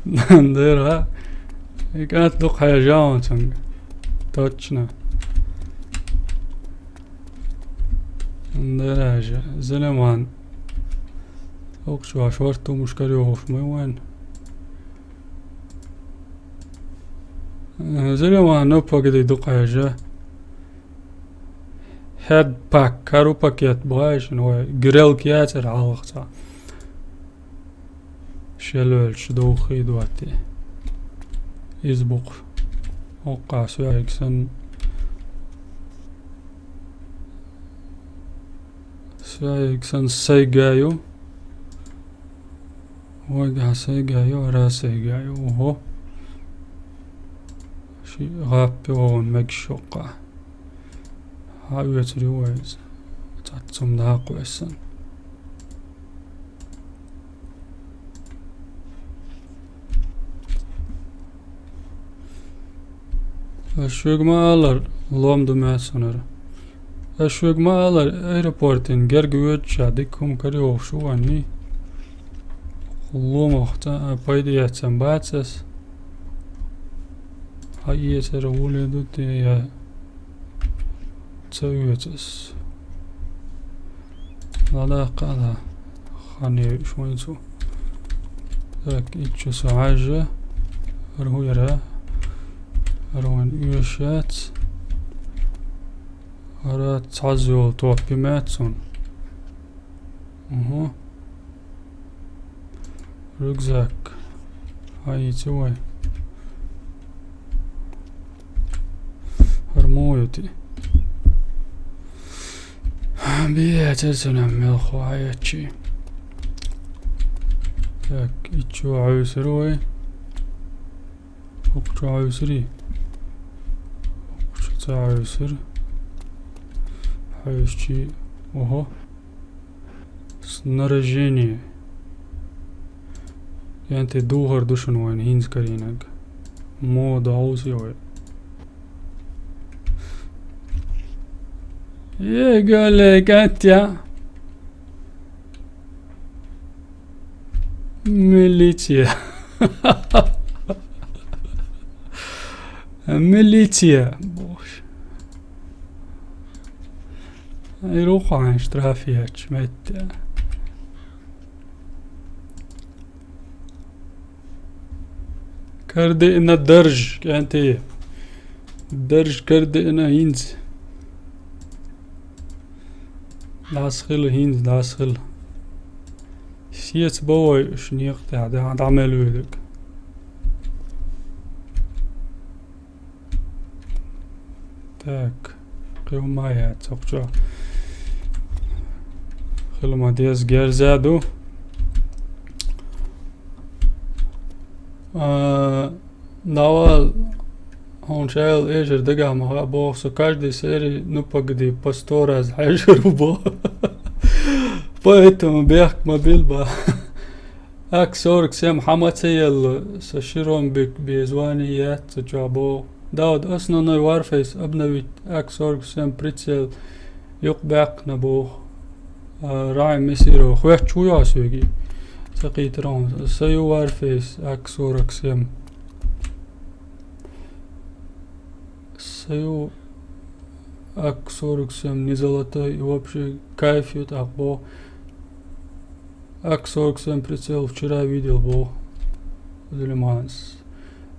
Дера, и кӀант дукха хьежа ван цунга. Точно. Дера же, Зелимхан. Оккхачу ваш варту мушкар йохуш ма ю вайн. Зелимхан, ну, погоди, дукха хьежа. Хьед пак, кару пакет бу хьаьжна, вай, грелка яцара хьалха цхьа. Шелвелча дохий доти. Иза бу-кх. Оккха соьгиг санна. Соьгиг санна сайга ю. Вайгахь сайга ю, ара сайга ю. Ого. Ши гӀаппи вогӀун мегаш оккха. Хьаоьцур ю вай иза. Цхьаццум даккха вессан. Ас шуьга ма аллара, лом ду моьтту сунара. Ас шуьга ма аллара, аэропортан герга воьдучохь дика хӀума карайогӀуш ву вайн. Ломах цхьа а пайда эцна бац ас. Хьаэцара вуле ду те я ца оьцу ас. ЛадаккхӀа а, хан йойуш вайн цу. Так, итт чу со хьаьжжа. ХӀара хӀу яра? ХӀара вайн оьшуш яц. ХӀара цхьазза йолу топ ю моьтту суна. Угу. Рюкзак. Хьаийци вай. ХӀара муха ю те? Бе, церцинам мелхо хьаэцчи. Так, итт чу хьаьвсира вай. ХӀокху чу хьаьвсирий? ХӀокху чу ца хьаьвсира. Хьаьвсичи, ого. Снаряжение. КӀентий, духар ду шуна вайн хӀинца карийнарг. Мода хьовсий вай. Е, гале, кӀентий. Милиция. Милиция. Боже. Ай, рухайн штраф ечу метте. Кардиъна дарж, кӀентий. Дарж кардиъна хӀинца. ДӀасахила хӀинца, дӀасахила. Сеца бо вай уьш некъа тӀехь, дӀа-, дӀа мел вуьйлург. Так, кхин ма яц хӀокху чохь. Хила ма деза герза ду. А, давай, хьуна шайла эшар дагахь ма хаьа боху со, каждый серии, ну, погоди, по сто раз хьаьжар ву боху. Поэтому бехк ма билла боху. Ак сорок семь хьан ма ца елла, со широн бик безвани яц цу чохь боху. Дауд, основной Warface обновить, Ак сорок семь прицел юкъ баьккхина боху. А, Рахьим Месиров, хоьттуш ву йо соьга? Ца кхийтира хьуна. Са ю Warface, Ак сорок семь. Са ю Ак сорок семь, не золотой, и вообще кайф ю тӀаккха боху. Ак сорок семь прицел вчера видел боху Зулейманас.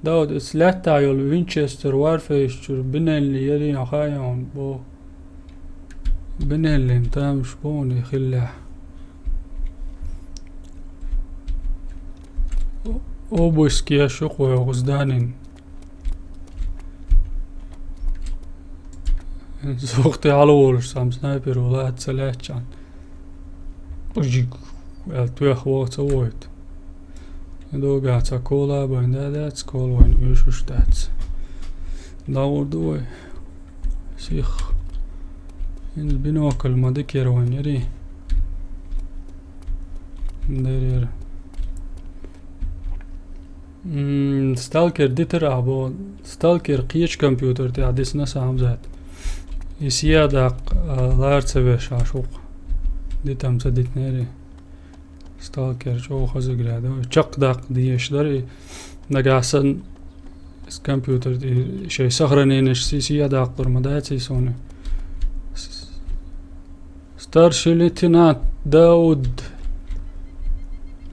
Дауд, эца лаьттахь йолу Winchester Warface чуьра бинелли ярий хьан хаьий хьуна боху. Бинеллин тамаш боху и хиллехь. О-, обыск еш ю кху вайгӀу зданин. Зух тӀе хьала волуш цхьамма снайпер ву лаца ца лаьттачхьана. Пужик аьлла тоьхна вогӀу ца войту. И догахь цхьа кола а байна да дац, кола вайн уьйшуш дац. ДӀагӀур ду вай. Сих. ХӀинца бинокль ма дикера вайн ярий. Дерера. М, Сталкер дитар ахь боху. Сталкер кхечу компьютер тӀехь дисна сан Хьамзат. И сиха даккха, а, лара ца веш Ӏаш ву-кх. Дитам ца дитинера. Сталкер чӀогӀа хаза игра ду. Чекхдаккха дезаш дара и. Нагахь санна компьютер тӀе шайн сохраненеш сиха даккхалур ма дац и суна. Старший лейтенант Дауд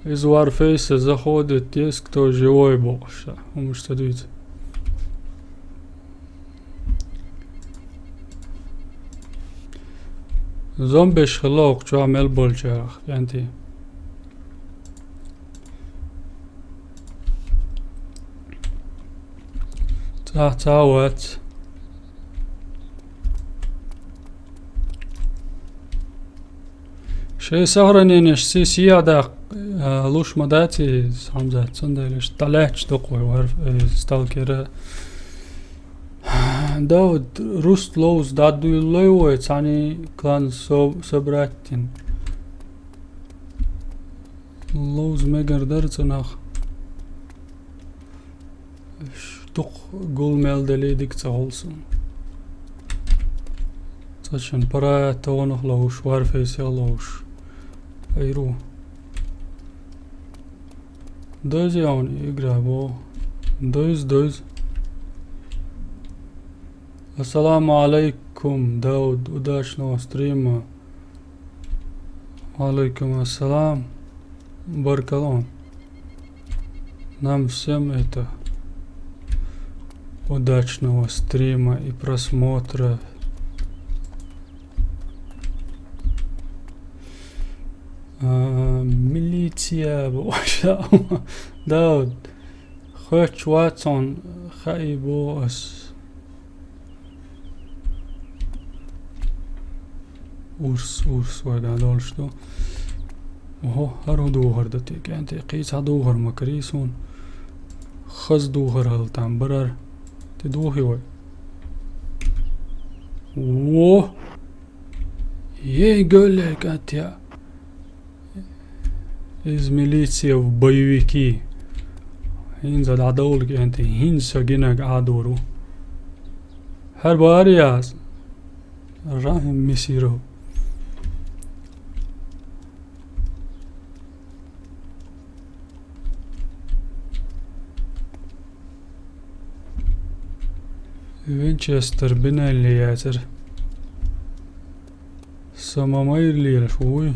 из Warface заходит, есть кто живой бохуш, хӀумаш ца дуьйцу. Зомбеш хилла хӀокху чохь мел болчарах, кӀентий. Цхьа, цхьа вац. Шайн сохраненеш си-, сиха даккха, а, луш ма дац и, Хьамзат, цундела иштта дӀалаьтташ ду-кх вай вар-, э, Сталкера. Дауд, Руст ловза дӀадуьйлалой вай, цхьаьний клан со-, собрать дина. Ловза мегар дара цунах. Дукха гул мел делий дика ца хуьлу суна. Цхьа шен пара тонах ловш, Warface-ах ловш. Айру. Дойзи он игра бо. Дойз, дойз. Ассаламу алейкум, Дауд, удачного стрима. Алейкум ассалам. Баркалла. Нам всем это удачного стрима и просмотра. А, милиция, бо-, да, вот. Хоьттуш вац хьуна, хаий боху ас. Урс, урс вай да долуш ду. Охо, хӀара хӀун духар ду те, кӀентий? Кхин цхьа духар ма карий суна. Хаза духар хила там барар. Те духи вай? Во! Ей, гулле, кӀант яа. Из милиция в боевики. ХӀинца дӀадовла, кӀентий, хӀинца со гинарг Ӏадор ву. ХӀара бара яц. Рахьим Месиров. Винчестер бинелли яцара. Са ма майра лелаш вуй.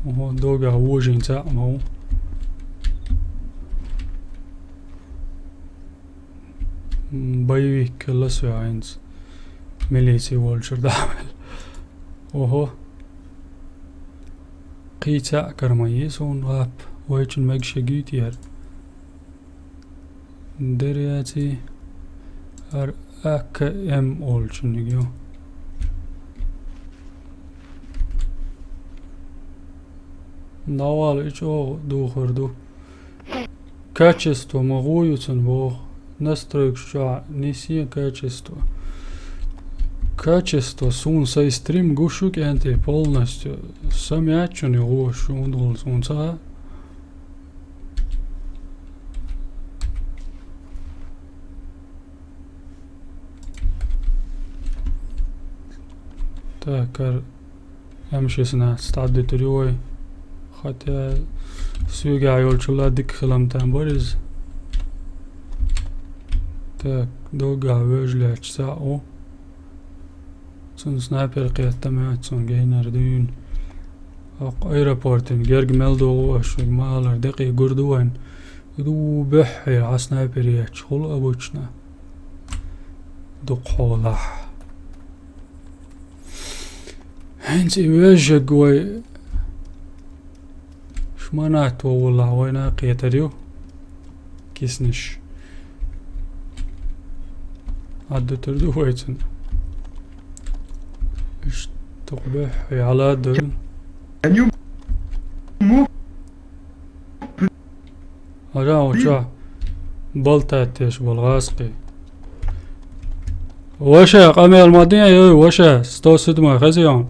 Охо, догахь вожийна цхьаъ ма ву. М, боевик хилла соьга хӀинца. Милици волчуьра дӀа а ваьлла. Охо. Кхин цхьаъ кара ма ю суна гӀап. Вайчун мегаш егий те хӀара? Дерригаций хӀара А К М олучуниг ю. ДӀавала, и чӀогӀа духар ду. Качество ма гӀо ю цуьнан боху. Настройкаш чохь неси качество. Качество суна сайн стрим гуш ю, кӀентий, полностью. Са мячунна гӀо шу, хӀунда ву суна ца хаьа. Так, кара М шестнадцать дӀадуьтур ю вай. Хотя соьгахь йолчул а дика хилам там бара иза. Так, доггахь вежа лаьтташ цхьаъ ву. Цунна снайпер кхетта ма яц, цунна гейнар дуьйна. Оккха аэропортан герга мел догӀу аша, шуьга ма аллара, декъий гур ду вайн. И ду беххье, хьан снайпер етташ хула обычно. Дукха хьолахь. ХӀинца и вежаг вай шманат воввалахь вайна кхетар ю. Киснаш. Ӏаддутур ду вай цунна. Иштта беххье, хьала ду. Can you move? Ара, уча. Болтать деш бол гӀаскхи. Ваша, къамел ма дин, ой, ваша, сто седьмой, хазион.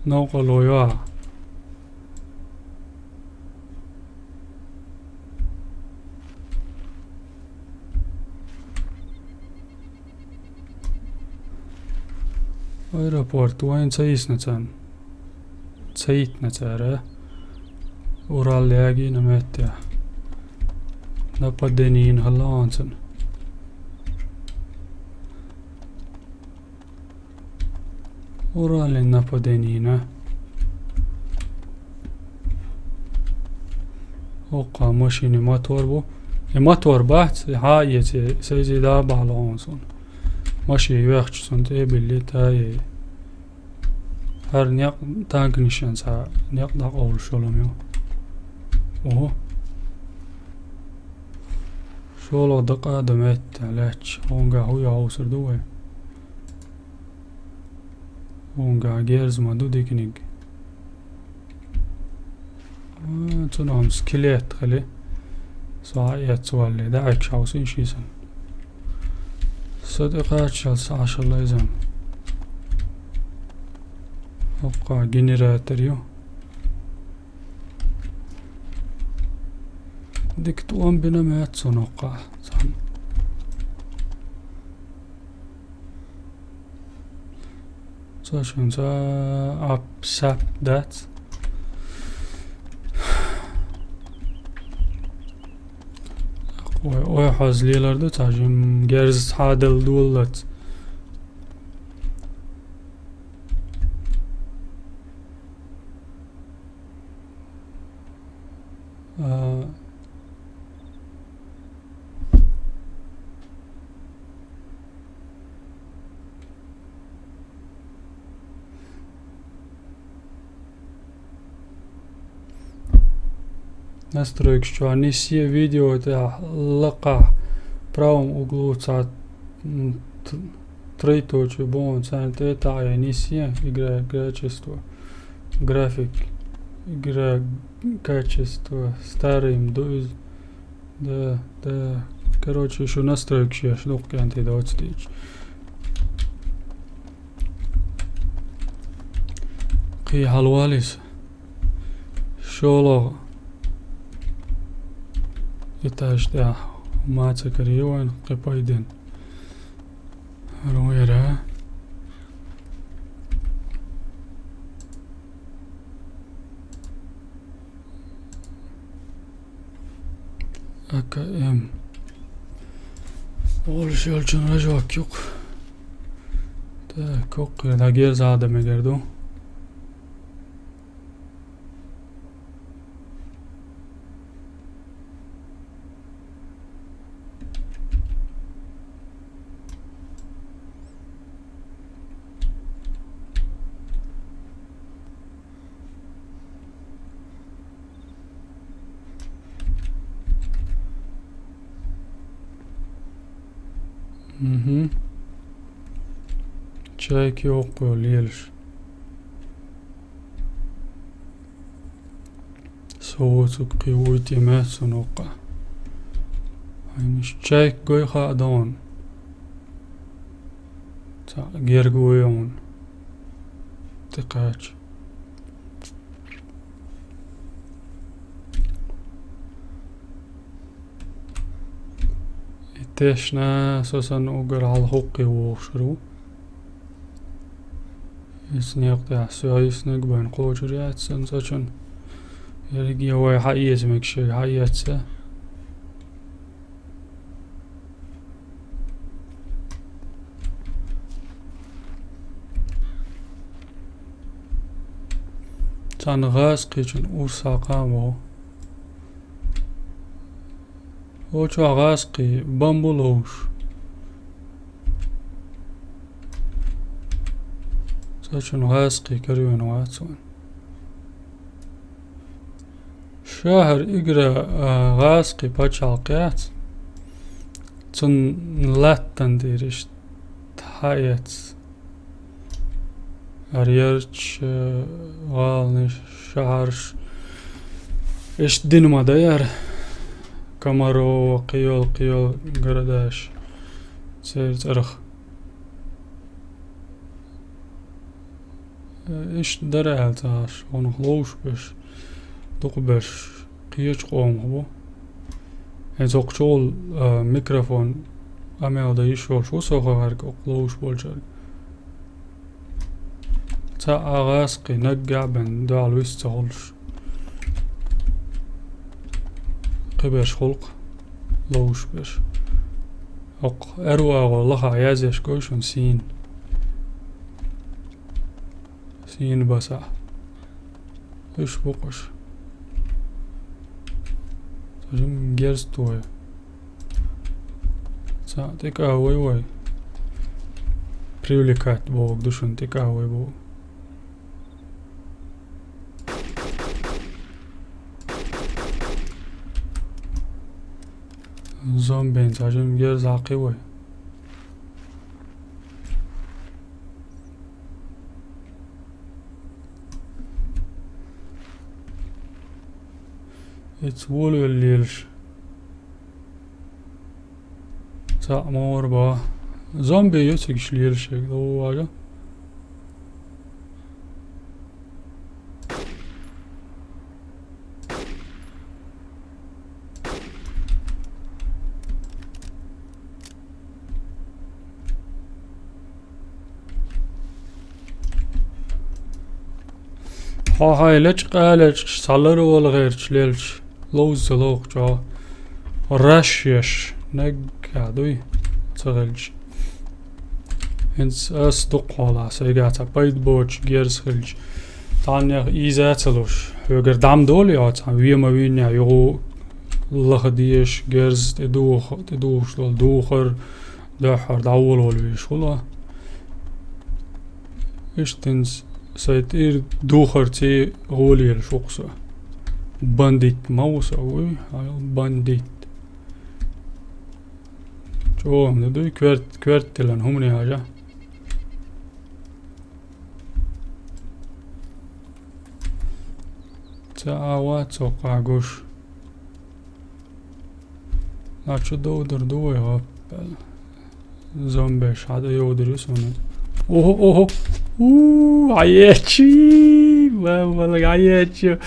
Новкъа ло йоа. Аэропорт вайн ца йисна царна. Ца йитна цара. Урал ягийна меттехь. Нападение йина хилла оцунна. Уралин нападение йина. Оккха машини мотор бу. И мотор бац, и хьа а эций, сайзи да бахьала хьуна суна. Машин вехча суна тӀе а билли, та а ей. ХӀара некъ танкнишан цхьа некъ дӀакъовлуш йолу ю. Ого. ШолгӀа дакъа а дан метта лаьтташ, хӀунгахь хӀу йохьовсур ду вай? ХӀунгахь герз ма ду диканиг. А, цунах-м скелет хили. Со а эцвалле, дӀа Ӏаьчча хьовсийша иза. Со тӀекхаччалц Ӏашалла иза. Оккха генератор ю. Дика тӀом бина меца цунах-кха. Цхьаьна. Цо шуьнца ап-сап дац. Ой, ой, хьоьза лелар ду цхьа жим герз хьадал доллац. А, настройкаш чохь нисъе видео тӀехь лакхахь правом углу цхьа, м, т-, троеточие боху, царна тӀе таӀе нисъе, игра качество, график, игра качество старый ду иза. Да, да. Короче, шу настройкаш еш дукха кӀентий доцу дийча. Кхин хьалавалийса. ШолгӀа этаж тӀехь мацакара ю вайн кхин пайден. Руйра. А К М. Олуш йолчун рожок юкъ. Так, коккхе дагер зада мегар ду. Мгм. Чайки оккхо лелаш. Со воцург кхин вуй тӀе меца цунна воккха. Хьайнаш чайк гой хаа догӀун. Цхьаъ герга вуй хьуна. ТӀекхача. И Тешна, со санна уггар хьалха хӀокхе вогӀуш ву. Иза некъа тӀехь соьгӀа йиснарг бен кхочур яц сан цӀа чун. Ерриге вай хьаэца мегаш ерг хьаэца. Цхьана гӀазкхичун урс хьакхавогӀу. Оцу чохь гӀазкхий бамбу ловш. Цхьа чун гӀазкхий каравен вац вайн. Шахьар игра, а, гӀазкхий пачхьалкх яц. Цун латтан тӀера иштта хьаэц. Аръярча, э, гӀаланаш, шахьарш. Иштта дина ма даьра. Комарово, кхийолу, кхийолу городаш. Церан цӀарах. Э, иштта дара аьлла ца Ӏаш, хьуна ловш берш, дукха берш кхечу къомах бу. ХӀинца хӀокху чухула, а, микрофон къамел дан йиш йолуш ву со хӀокху гӀерга, хӀокху ловш болчаьрга. Цхьа а гӀазкхий наггахь а бен дуьхьал вист ца хуьлуш. Кхиберш гӀуллакх ловш берш. ХӀокху аьрру агӀор лаха язъеш гой шуна сийна. Сийна басахь. Уьш бу-кх уьш. Ца жимма герз той. Ца тӀекӀа вай вай. Привлекать бохург ду шуна, тӀекӀа вай боху. Зомбин ца жимма герз хьакхи вай. Ица волавелла лелаш. Цхьаъ ма вара боху. Зомби ю цигаш лелаш, лову важа. Хьо хьайн лечкъа а лечкъаш, цхьа лар а вала гӀерташ лелча, ловза ца лохучохь, раш еш, наггахь дуй, ца хилча. ХӀинца ас дукха хьолахь, сайгахь цхьа пайда боцуш герз хилча, цхьаннех ийза а ца луш, хьоьгара дӀа ма долу йо, цхьа вен ма виннехь, юха лаха дезаш, герз тӀедуха-, тӀедухуш долу духар, дуьххьара дӀаволавала везаш хуьлу. Иштта хӀинца сайн тӀера духарций гӀоле елаш ву-кх со. Бандит ма ву со, вуй, бандит. ЧӀогӀа ма дуй, коьрт-, коьртделан хӀумане хьажа. Ца а вац цо кхагуш. А чу довдар ду вай гӀоппал. Зомбеш хьада йовдар ю суна. Охо, охо. У, Ӏаечи! Ва, вала, Ӏаечи!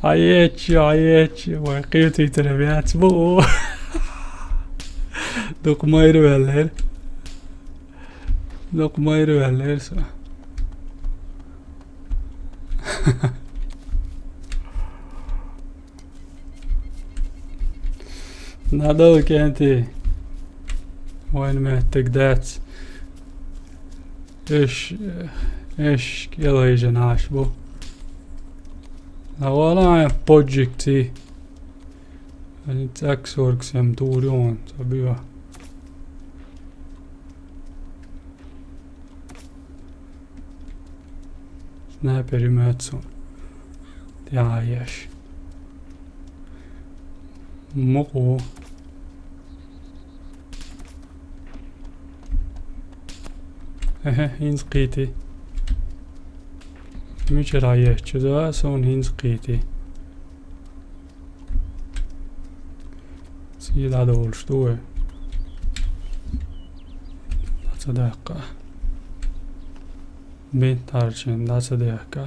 Ӏаечи, Ӏаечи! Вай, кхетийтар яц бу. Дукха майра ваьллера. Дукха майра ваьллера со. Надо кенти. Вайн меттиг дац. Эш, эш, кӀелайжа наш бу. Ла вала поджик ти. Ани цӀаксорг сем тур йон, ца бига. Снайпер ю моьтту суна. ТӀаьхьа еш. Мукъу. Эхе, хӀинца кхийти. Мичара ечча, да, суна хӀинца кхийти. Сий дӀадолуш ду вай. Ца даккха. Бинт харчийна дӀа ца дехка.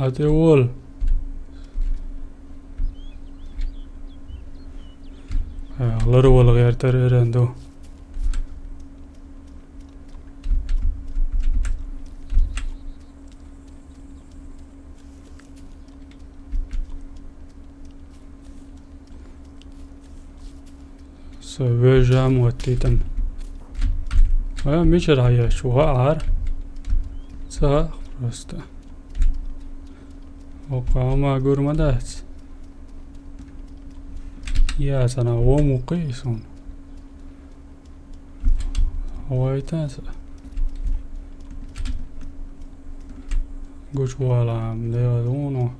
А тӀе вола. Э, лар вала гӀертар эран ду. Со вежа мотти там. А, мичара яш, ва ар. Ца просто. Окъама гурма дац. Я сана во мукъи сун. Вайтанса. Гуч валам, де валуно.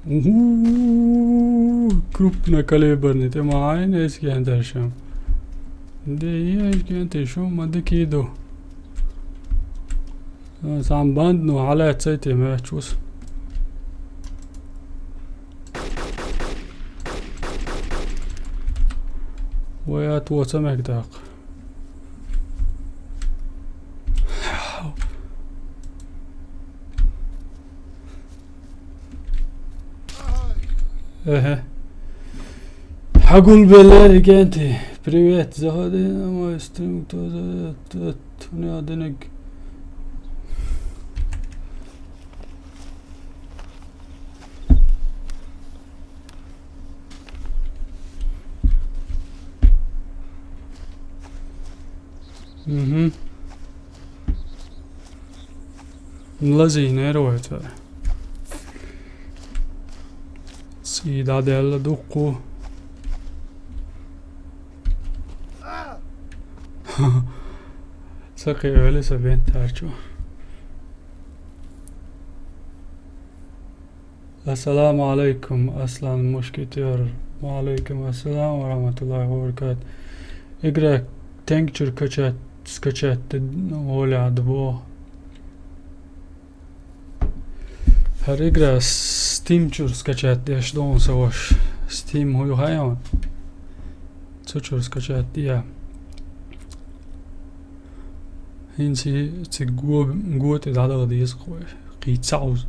Уху, крупнокалиберный, тӀе ма айна эс гентешам. Де, я эс гентешам, ма дикиду. Сам банд, ну, хьалаьццай те меч вус. Вай ат воца мег дакъ. Эхе. Хьагулбелла, Генти. Привет. Заходи на мой стрим, кто зайдёт, тот мне денег. Мгм. Лазинер вайта. Сида делла дукку. Сакъи али сабен тарчу. Ассаламу алейкум, Аслан Мушкетёр. Ва алейкум ассалам ва рахматуллахи ва баракатух. Игра тенг чур скачать, скачать воля дво. ХӀара игра Steam чур скачать деш ду со ваша. Steam хӀу ю хьайван? Цу чур скачать дия. ХӀинца цига го-, го тӀе дӀадала деза кхой. Кхийца уз.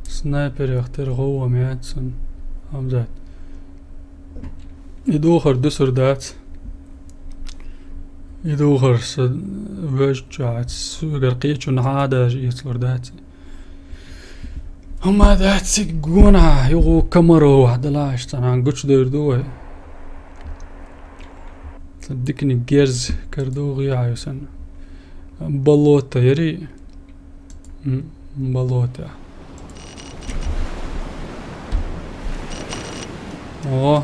Снайперех тера гӀовгӀа меца сан, Хьамзат. И духар дусар дац. И духар са вежачац, сугар кхечун хьа даже ецлур дац. Амма дац цига гона, югу камаро вахдалаш, цанан гуч дойр ду вай. Ца дикни герз кар ду гӀяю сан. Болото яри. М, болото. О.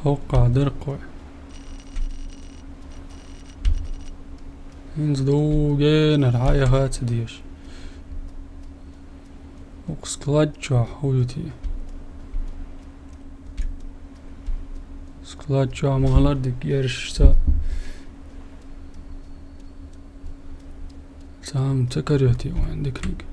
Хокка дыркой. Инз дугенар хьаяхаца деш. Укх склад чохь хӀу ю те? Склад чохь ма хилар дика ерш ца. Цхьа хӀума ца кароте вайн диканиг.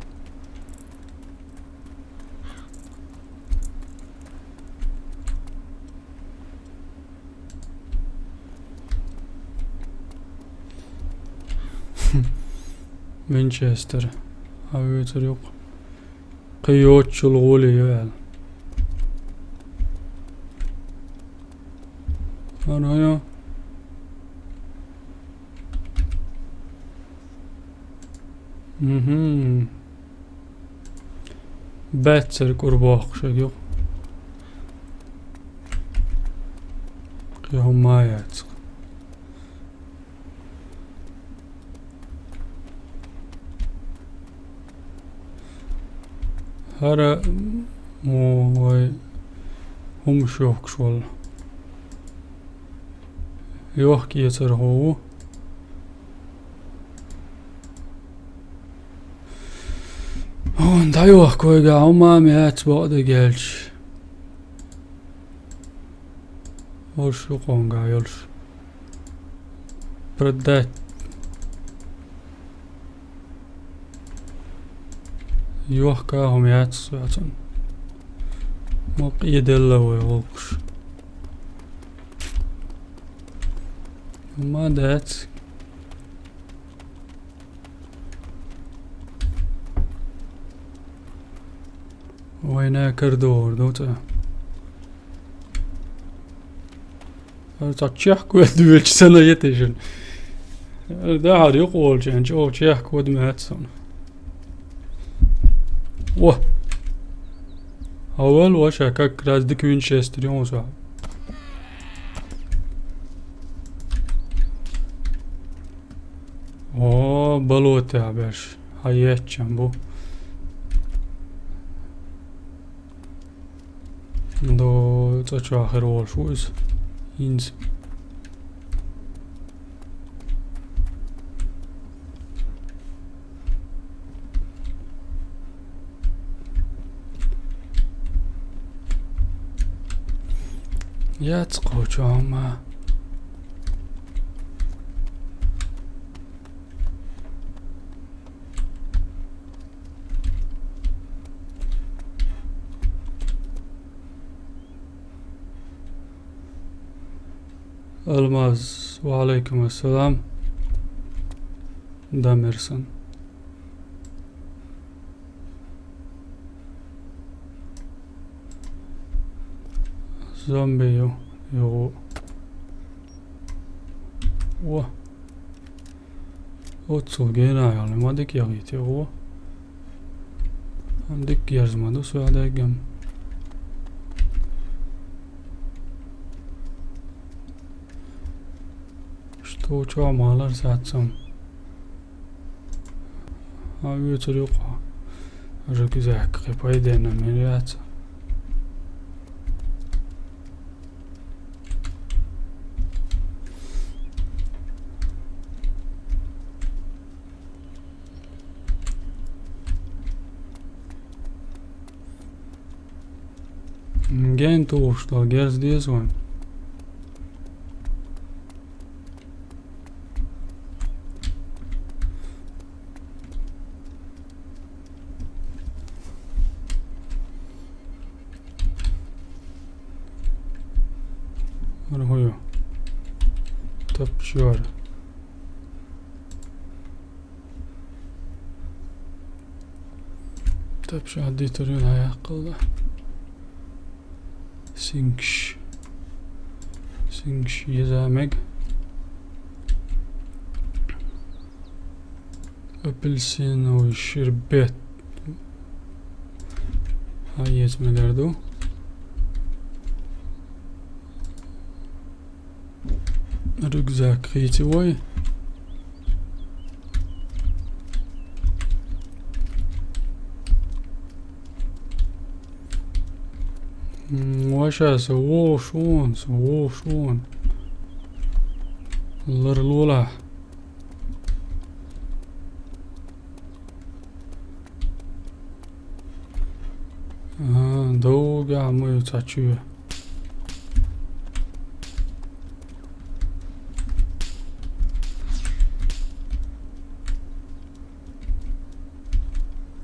Винчестер. Хьан вуьйцур юкъ? Кхин йоцчул гӀоле ю аьлла. Ана йо. Мгм. Баьццара кӀур боккхуш ю. Кхин хӀума яц. ХӀара мо вай хӀума шохкаш волу. Йохкецар хӀу ву. Хьуна дӀайохка вайга хьума меца бакъ дегелча. Олуш ю къонга йолуш. Продать. Йохка хӀума яц соцун. Мо къеделла вай гӀуллакхаш. Ма дац. Вайна кардор ду цӀа. Ар цхьа чехка вед дуьлча сана етешин. Ар дахьар юкъа волча, чӀо чехка вад мац сона. О! Хьавал ваша как раз дика винчестер юн со. О, болота беш. Хьаеччам бу. До цӀа чохир волуш ву иза. ХӀинца. Яц кхочу хӀума. Алмаз, ва алейкум ассалам. Дамерсон. Зомби ю, ю. О. Оццул генайални ма дика ягӀийти гӀо. Дика герз ма ду соьгӀдеггам. Что чохь малар сацам? А оьцур юкъа. Рюкзак кхин пайденна мел яц. Ген тухуш долу герз деза вайн. Ара хӀу ю? Тапчора. Тапча хьаддитар ю хьаяккхалла. Сингаш. Сингаш еза мег. Апельсиновый шербет. Хьаэца мегар ду. Рюкзак хийци вай. М, ваша со вовшун, со вовшун. Лар лула. А, довга ма ю цхьа чоь.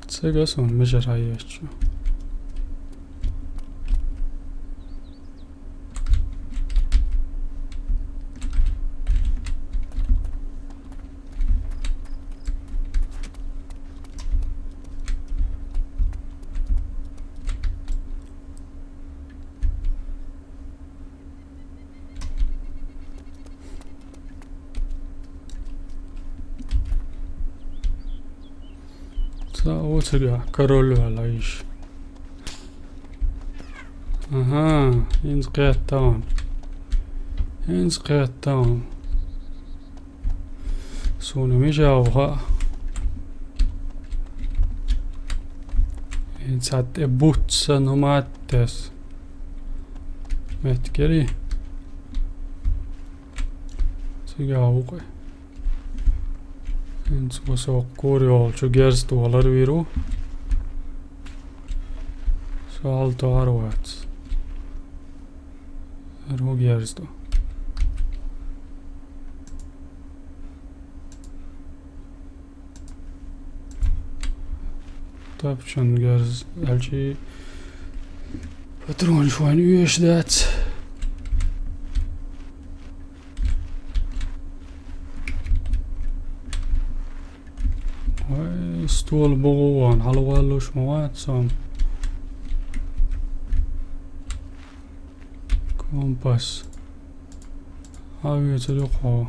Цига сон мижара ечу. Ца оцуга король вала йиш. Ага, хӀинца кхетта ван. ХӀинца кхетта ван. Суна мижа ву хаьа. ХӀинца тӀе буц санна хӀума аттес. Меттигерий? Цига ву кхуьй. ХӀинца ву со кхуьра йолчу герз тӀе валар вийр ву. Со хьал тохар вац. Эр ву герз тӀе. Тапчан гарз алчи патронаш вайн уьеш дац. Вай, ствол богу ван, хьалаваллуш ма вац сом. Компас. Хьавецар ю хьо.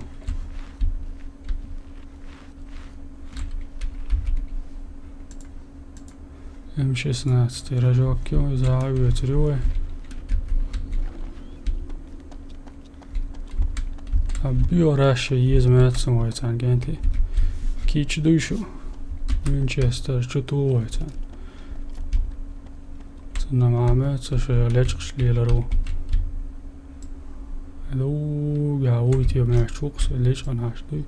М шестнадцать рожок ю, иза хьавецар ю вай. А био раша еза меца вай цан генти. Кич дуй шу. Винчестер чу ту вай цан. Цунна маме, ца ше лечкъаш лелар ву. Ду, га вуй те меч чукъс лечкъан хаш дуй.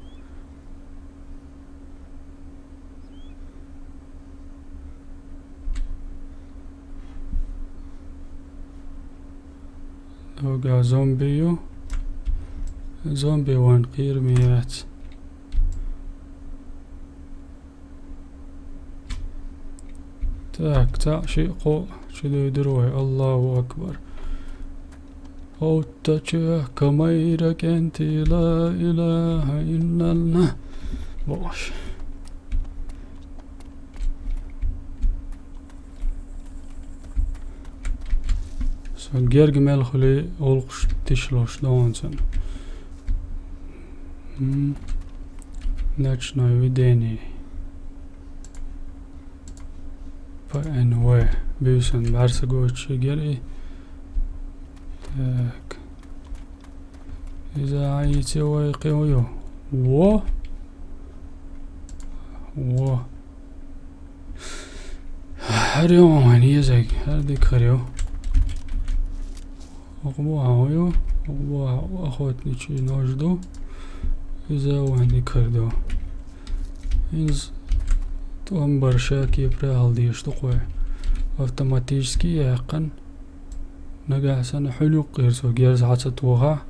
Ога зомби ю. Зомби ван кир мият. Так, цхьаъ шиъ кхоъ чу дуйдур вай. Аллаху акбар. Оттача камайра кенти ла илаха иллаллах. Бош. Со герг мел хули олкъуш тишлош доонцан. М. Ночное видение. П Н В. Бюсен барса гочи гери. Так. Иза айти вай кхио ю. Во. Во. Хьар ю ван езаг, хьар дик хьар ю. Окъу бу хьан ю, окъу бу охотничий нож ду. Иза ван дик хьар ду. Инз томбар шаки пряхал деш тукъой. Автоматически яхкан. Нагахь санна хьуьлуьйкъ гӀирсо герз хьа ца тоха.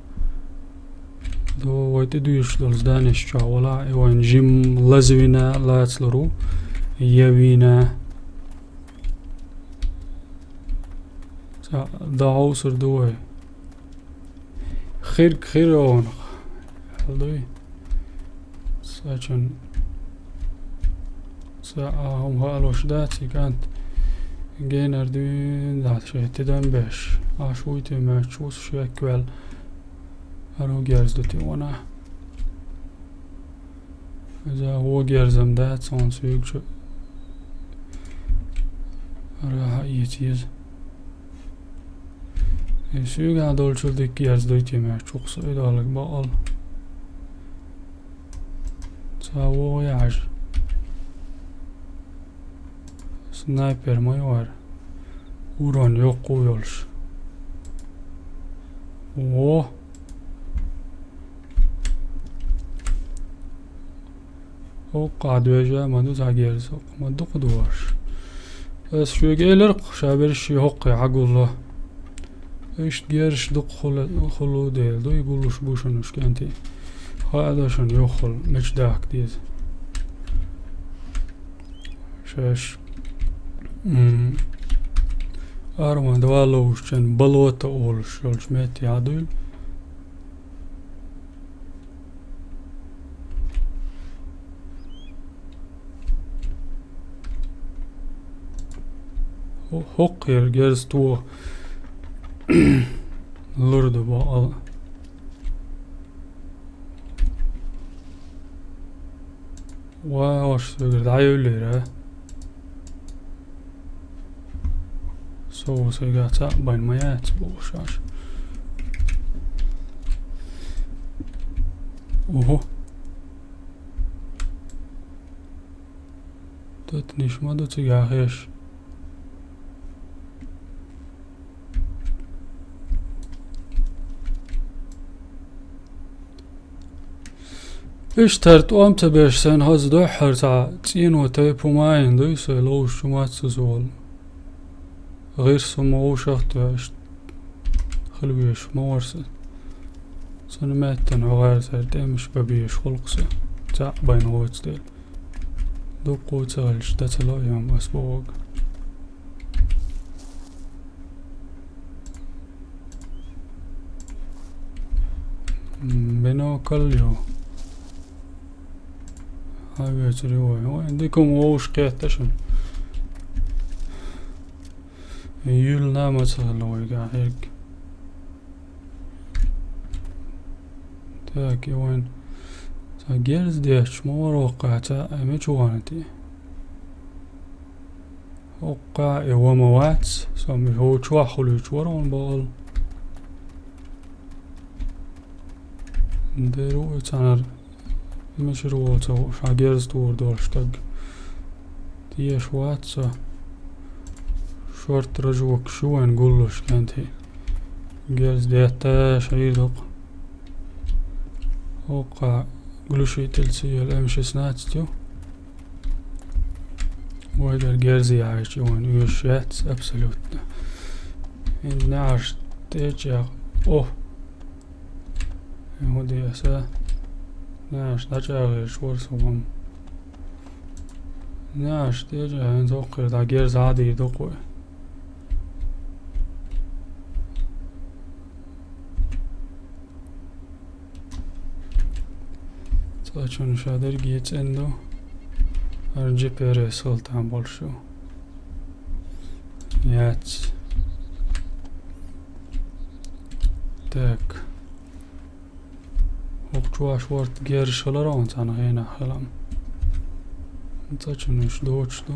До вай тӀе дуьйш долу зданеш чохь вала, и вайн жим лазвина лацлуру, явина. Ца дагьовсур ду вай. Хирг хир онах. Хьал дуй? Сачун. Са а хӀума хаалуш дац, и кӀант генар дуьйна дац, шайн тидам беш. Аш вуй те маьрч ву шек ваьл. ХӀара герз ду те вана. Иза вон герзам дац, он суьйг чу. ХӀара хьаийца еза. И суьйга долчул дика герз дуй те маьрч ву кху со и долаг бакъал. Ца вогӀу яхьаш. Снайпер ма ю хӀара. Урон йоккху йолуш. Во! Оккха доьжа ма ду цхьа герз, оккха ма дукха дош. Ас шуьга элира-кх, ша берш ши хӀоккхе хьагулло. Иштта герзаш дукха хула-, хула дела ду, и гуллуш бу шуна уьш кӀентий. Хаа ду шуна юххул мича дахка деза. Шаьш, м, Арман два ловушчун болото олуш йолчу метте хьадуьйла. ХӀо-, хӀокхера герз тоха лур ду бакъал. Ва, ош соьгара дӀайовлира. Со ву сайга цхьаъ бан ма яц, бохуш аш. Ого. Тотниш ма ду цигахь еш. Иштта хӀара тӀом ца беш, сайн хаза дуьххьара цхьа цӀено тайпа хӀума а йина дуй, сайн ловзучу мацца со волу. ГӀирс хӀума вовшах а тоьшна, хила везаш ма вара сан. Цунна меттана хьо гӀаьрзара тӀемаш бан безаш хуьлу-кх сан, цхьаъ бан воцу дела. Дуккха ца хилча, дӀа ца ло, йома, ас бохург. М, бинокль ю. Хьавецар ю вай. Ой, дика-м вовшах кхетта шуна. Юьлла ма ца хилла вайга хьерг. Так, и вайн цхьа герз детташ ма вара воккха, цхьа а мича вахана те. Воккха и ва ма вац, со ма хӀу чохь хуьлуьйтуш вара хьуна бохал. Дера ву и цхьанар. Мичара воцу хьан герз тур долуш стаг? Теша вац со. Шорта ражокаш ю вайн гуллуш кӀентий. Герз детта шайра доккху. Воккха глушительца йолу эм шестнадцать ю. Вайгара герз яьлча ю вайн оьшуш яц абсолютно. ХӀинца неӀарш тӀечӀехь. О! ХӀун де аса? НеӀарш дӀачӀагӀерча вара со ван. НеӀарш тӀечӀа хӀинца воккхера дӀа герз Ӏадийр ду кхуьй. Цкъачунна ша дерриге цӀена ду. ХӀара джи пи эр эс хила там болуш ю. Яц. Так. ХӀокху чохь шорта герзаш хилара хьуна цхьана хенахь хилам. Цкъачунна уьш доцуш ду.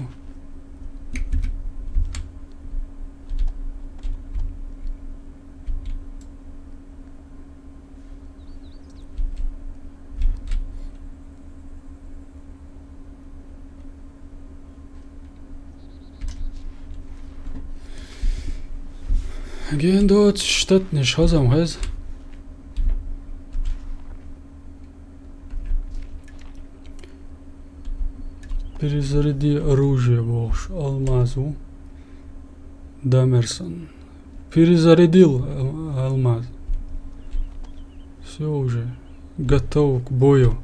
Ген доцуш штатнаш хазам хеза. Перезаряди оружие бохуш, Алмаз ву. Дамерсон. Перезарядил, Ал-, Алмаз. Всё уже. Готов к бою.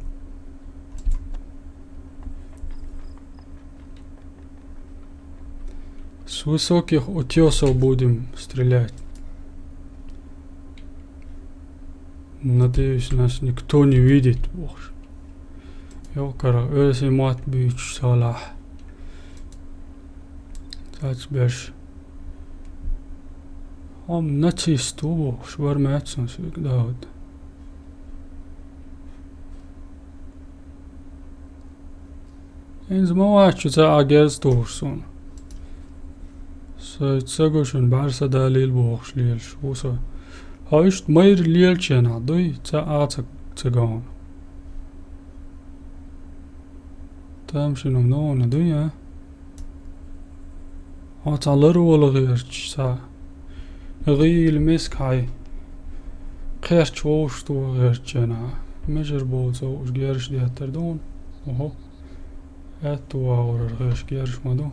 С высоких утёсов будем стрелять. Надеюсь, нас никто не видит, бохуш. Йоккхара, оьрсийн мотт буьйцуш салахь. Цац беш. Хьо нацист ву бохуш, вара меца сан соьга, Дауд. ХӀинца ма вац шу цхьа а герз тухуш суна. Со ца го шуна, бӀаьрса далийла бохуш лелаш ву со. Хьо иштта майра лелачу хенахь дуй, цхьа а ца, ца го хьуна. Тамашийна хӀума ду хьуна дуй, а? Хьо цхьа лар вала гӀерташ цхьа гӀийла миска хьай кхерч вовшахтоха гӀертачу хенахь, мижар боцу уьш герзаш деттар ду хьуна? Охьо, аьтту вагӀурара гӀерташ герзаш ма ду.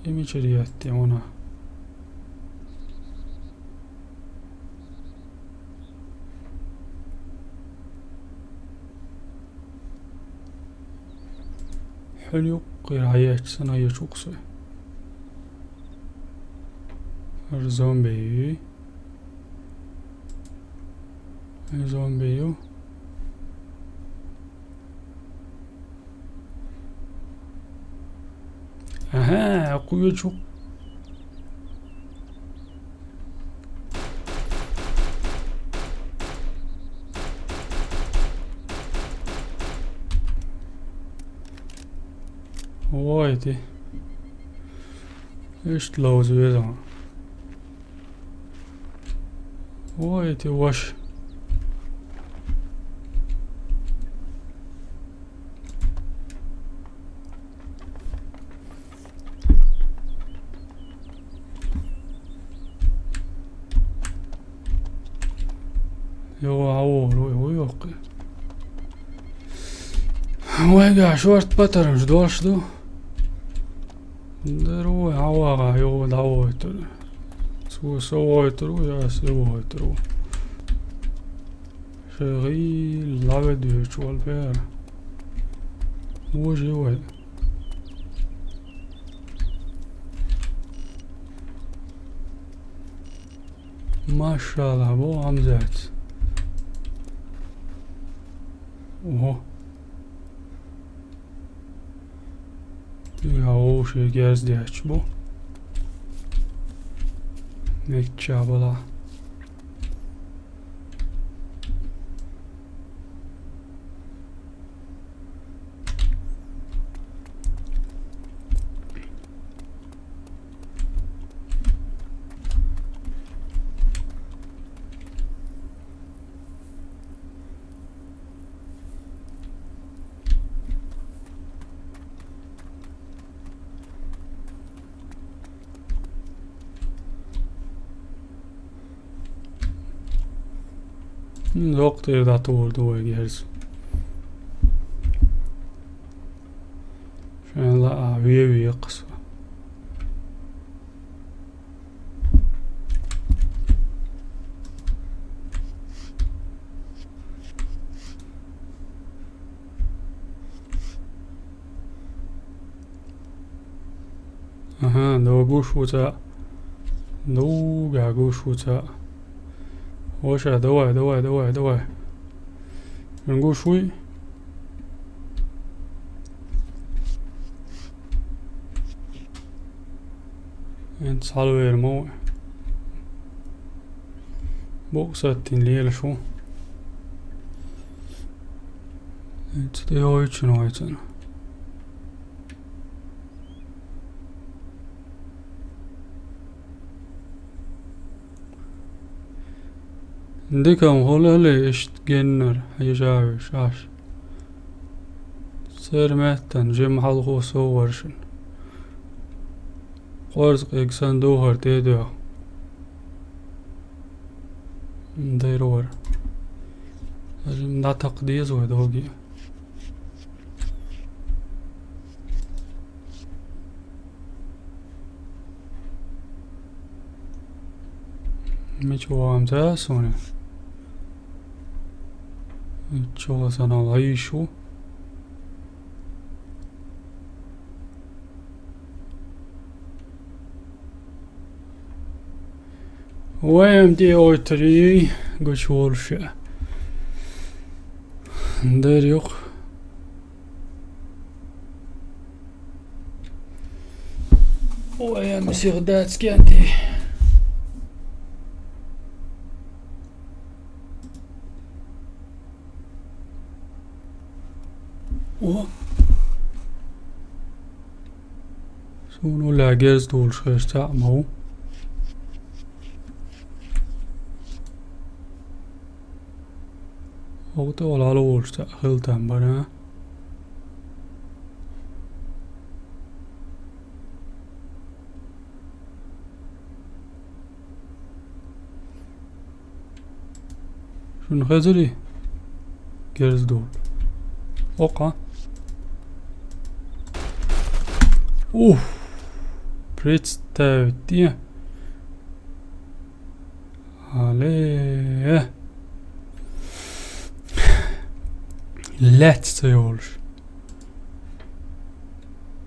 И мичара етта хьуна? Хьуьн юккъера хьаечча санна ечу ву-кх со. ХӀара зомби ю. ХӀара зомби ю. Аха, кхуьйчу. Вой, ти. Иштта ловза веза. Ой, ти ваша. Йо, а вор, ой, ой, ой. Вайга шорта патармаш долуш ду. Дара вай, хьан вагӀа, йо, дӀавойтур. Цо со войтур ву, я ас и войтур ву. Ша гӀийла дӀаведвечу вала пера. Боже вай. Машалла, бо Хьамзат. Ого. Я, уши герз дяч бо. Мекча бала. Доктор да тур дуй герз. Шен ла а ве ве кхс. Аха, догуш вуца. Догуш вуца. Оша, давай, давай, давай, давай. Гуш вуй. Эн цхьалвер мо. Боксаттин лела шу. Эн цхьа тӀе ойчун ойцун. Дикам хулали ишт геннер хьежавиш аш. Сер меттан жим хьалху соваршин. Къорз къегсан духар те дуя. Дайрвар. Жим датак диз вай доги. Мичо амца соне. Мичо санал айшу. Вай ам де ойтри гуч волше. Дэр юк. Вай ам сигдацкенти. О. Суну лагерс дулш херца мау. Огта олал улшта хилтан бара. Шун хезри? Герздул. Ока. Уф. Представьте. Але. Лет цайолш.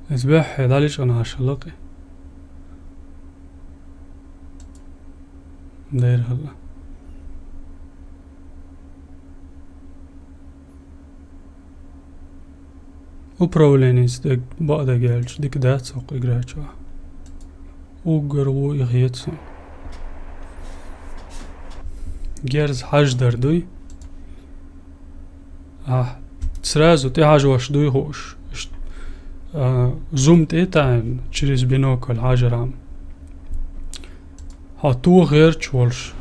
Эс бэхэ далиш анашалыкъ. Дайр хала. Управление сте бада гелч дик дац ок играча. Угар у ихец. Герз хаждар дуй. А, сразу ты хажваш дуй хош. Ш-, а, зум ты тайн через бинокль хажрам. Ха ту герч волш.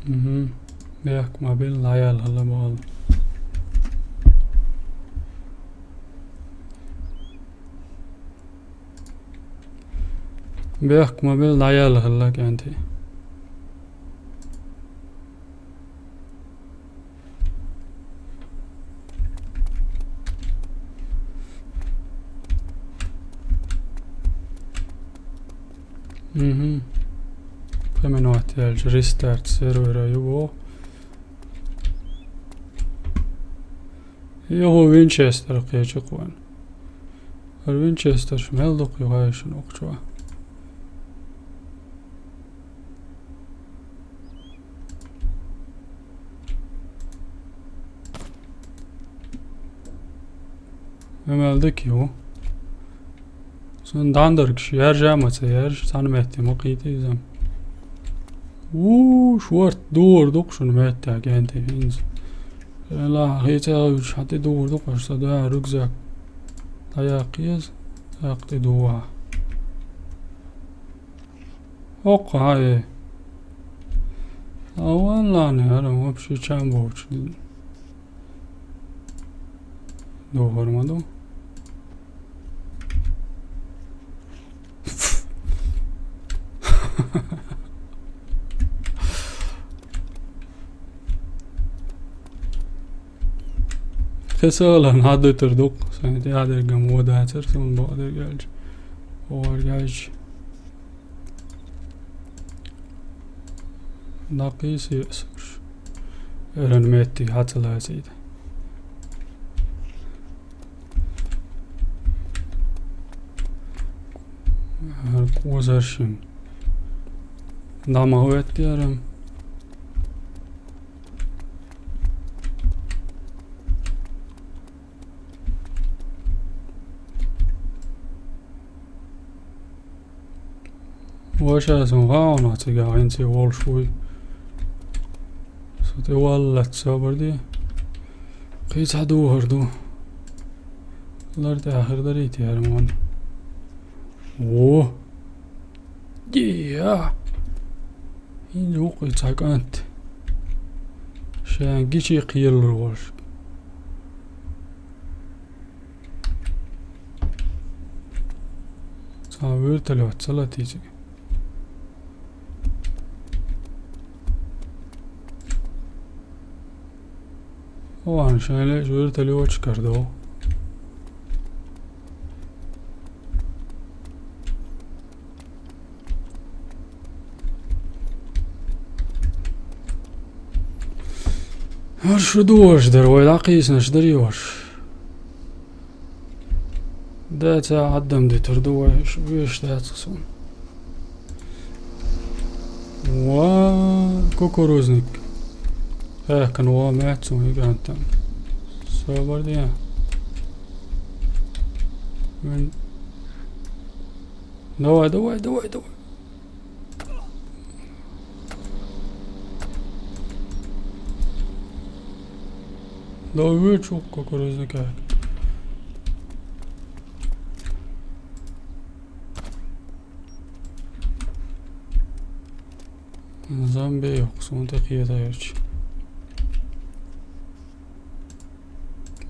Мгм. Бехк мобил лаял хала бал. Бехк мобил лаял хала кенти. Мгм. Поминать ялж рестарт сервера юго. Його Винчестер кечи кван. Ар Винчестер шмел док югайшин окчва. Эмелдик ю. Сон дандаргш, яржа маца ярж, сан метти мукъити изам. У, шварт дур дукшун метта генте финз. Ла хица уч хати дур дукш са да рюкзак. Аяк киз, акъти дуа. Окъ, хай. А валлани, ара вообще чам боч. Дугъар ма ду. Хесалан хадутар дук. Сан ти адер гам вода цар сон бо адер галч. Овар галч. Дакъис юсуш. Эрен метти хацаласид. Ар кузаршим. Дама уэттиарам. Ваша сон гауна цига инци волшуй. Сути валлат собарди. Кица дугъар ду. Лар тахир дарити армон. О. Дия. Ин юк ицакант. Шен гичи киеллур волш. Сан вертолёт салатичи. О, аншале вертолёт чкардо. Ар шу дуаш дар, вай лакъис наш дар юаш. Да, ца адам ди тур дуаш, виш да цусон. Ва, кукурузник. Э, кан ва мецун игантан. Собар дия. Мен- Давай, давай, давай, давай. Да вы чё, кукурузника? Зомби ёкъ, сунта киятаярч.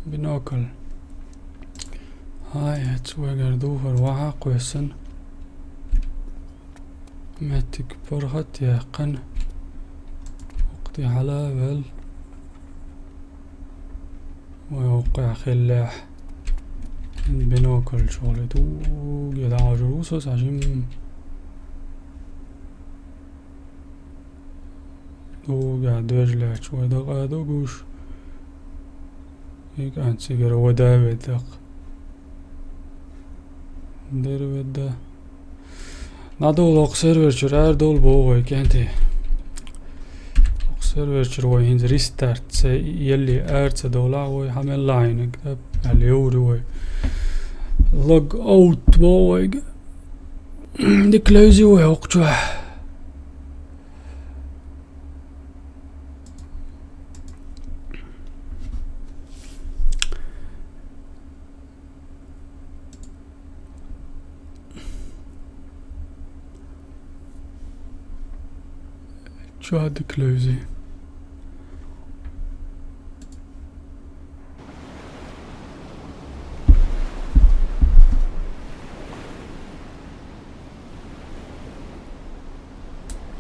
Бинокль. Ай, эцвегер духар ваха къвесан. Метик паргъат яхъан. Укъти хьалавел. Вай укъя хиллех. Бинокль шогъли ду, геда ажур усас ажим. Дуга дежлач вай дакъа дугуш. Ик анцигара вада веддакъ. Дер ведда. Надо лох сервер чур ар дол бо вай кенти. Лох сервер чур вай хинз рестарт се елли ар се дола вай хамеллайнг. Али ури вай. Log out бо вай. Ди клоузи вай окчуа. Чу хьа дика левзи.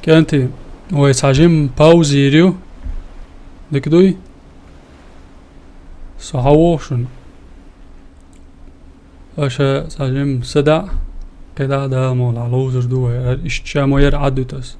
КӀентий, вай цхьа жим пауза йийр ю. Дика дуй? Со хьавоагӀа шуна. Аша цхьа жим са даа, кхидӀа а Дала мукъалахь ловзар ду вай. Иштта ша мо яр Ӏадуьту ас.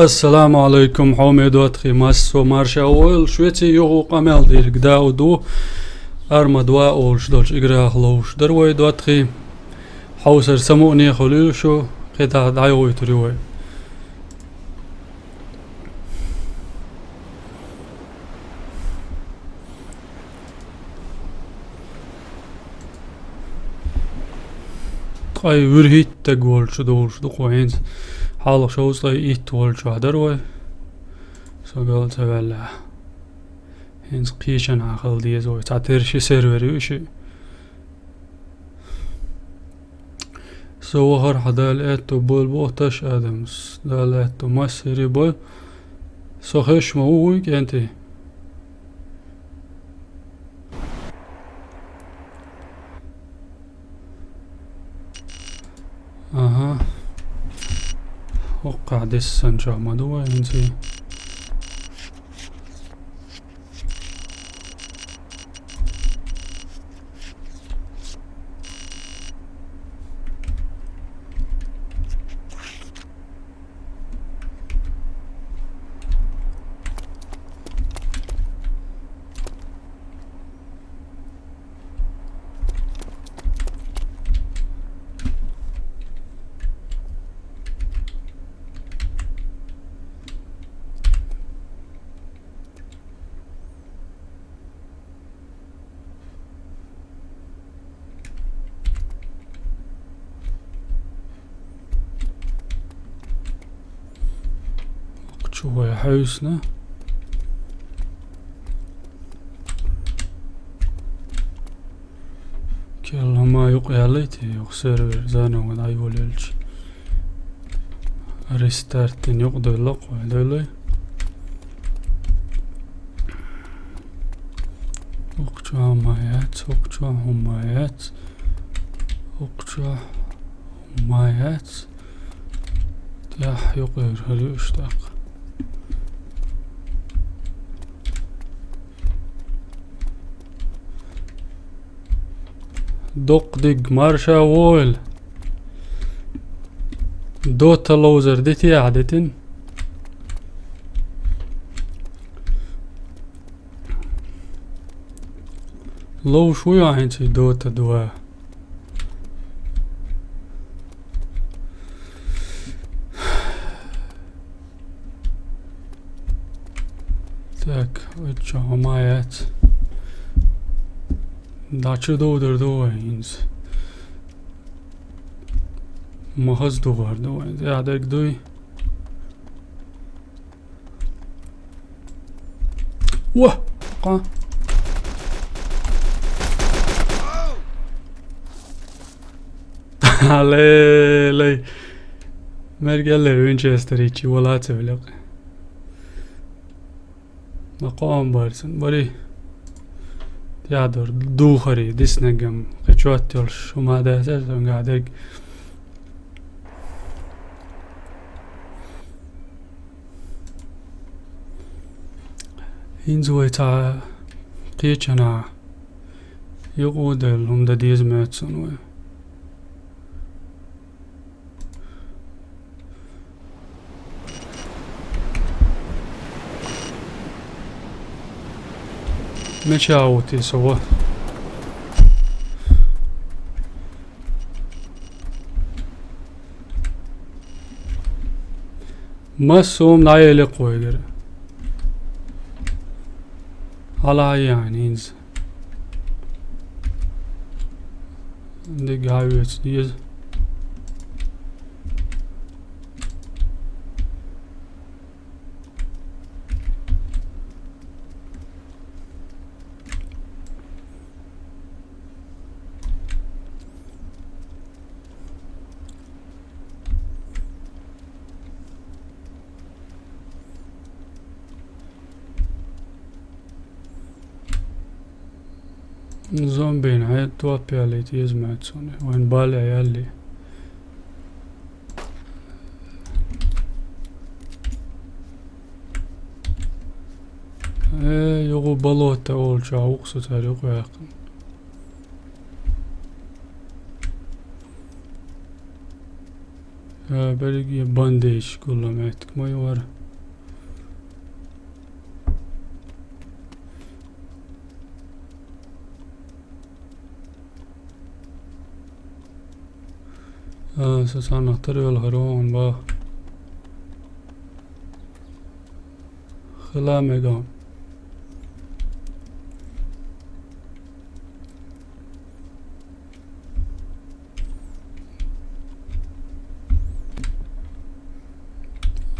Ассаламу Ӏалайкум, хьоме доттагӀий, массо марша войла, шуьца юха къамел дийриг Дауд ву, Арма два олуш долчу играх ловзуш дара вай доттагӀий. Хьовсар самукъане хуьлийла шу, кхетахь дӀайохуьйтур ю вай. Ткъе вуьрхӀитта стаг волчу долуш ду кху хӀинца. Хьалха шовзткъе итт волчохь дара вай. Со гал ца ваьлла. ХӀинца кхечанхьа хила деза вай. Цхьатерра ши сервер ю и шиъ. Со вахара хьан Дала аьтто бойла боху Таш Адамас. Дала аьтто массаре бойла. Со хезаш ма ву вуй, кӀентий? Аха. ХӀоккхахь диссанчохь ма ду вай хӀинца. Чу вай хьаьвсина. Кхин хӀума юкъа яьллий те, юха сервер заново дӀайолаелча. Рестарт дина юкъа делла кхой, деллий? ХӀокху чохь хӀума яц, хӀокху чохь хӀума яц, хӀокху чохь хӀума яц. ТӀехь юкъера хӀара ю иштта тӀаккха. Доккха диг, марша войла. Дота ловзар дитий ахьа, дитина? Ловш вуй ахьа хӀинца и Дота два? Так, оцу чохь хӀума яц. ДӀа чу довдар ду вай хӀинца. Ма хаза духар ду вай. ТӀехь дерг дуй. Ва! Кхо. Ле, ле. Мергеллера Винчестер йичи вала ца вилакъ. Ма кхоам барсан, бари. Ядор духари, диснагам, кхечот йолш, хӀума дацар, сан гадерг. ХӀинца вай цхьа кхечанхьа юкъа а делла, хӀума дан деза моьтту суна вай. Мича а ву те со ва? Массо а хӀума дӀаелира кхойгара. Хьала а яьхьна хӀинца. Дигга хьаьвеца деза. Зомбин хье топ ялийта еза моьтту суна. Вайн бале ялли. Э, югу болото олча вукху со цара юкъа ваьккхина. Ша берриге бандаж гулло меттиг ма ю хӀара. А, со цхьаннах тара велхар вон бах. Хила мега.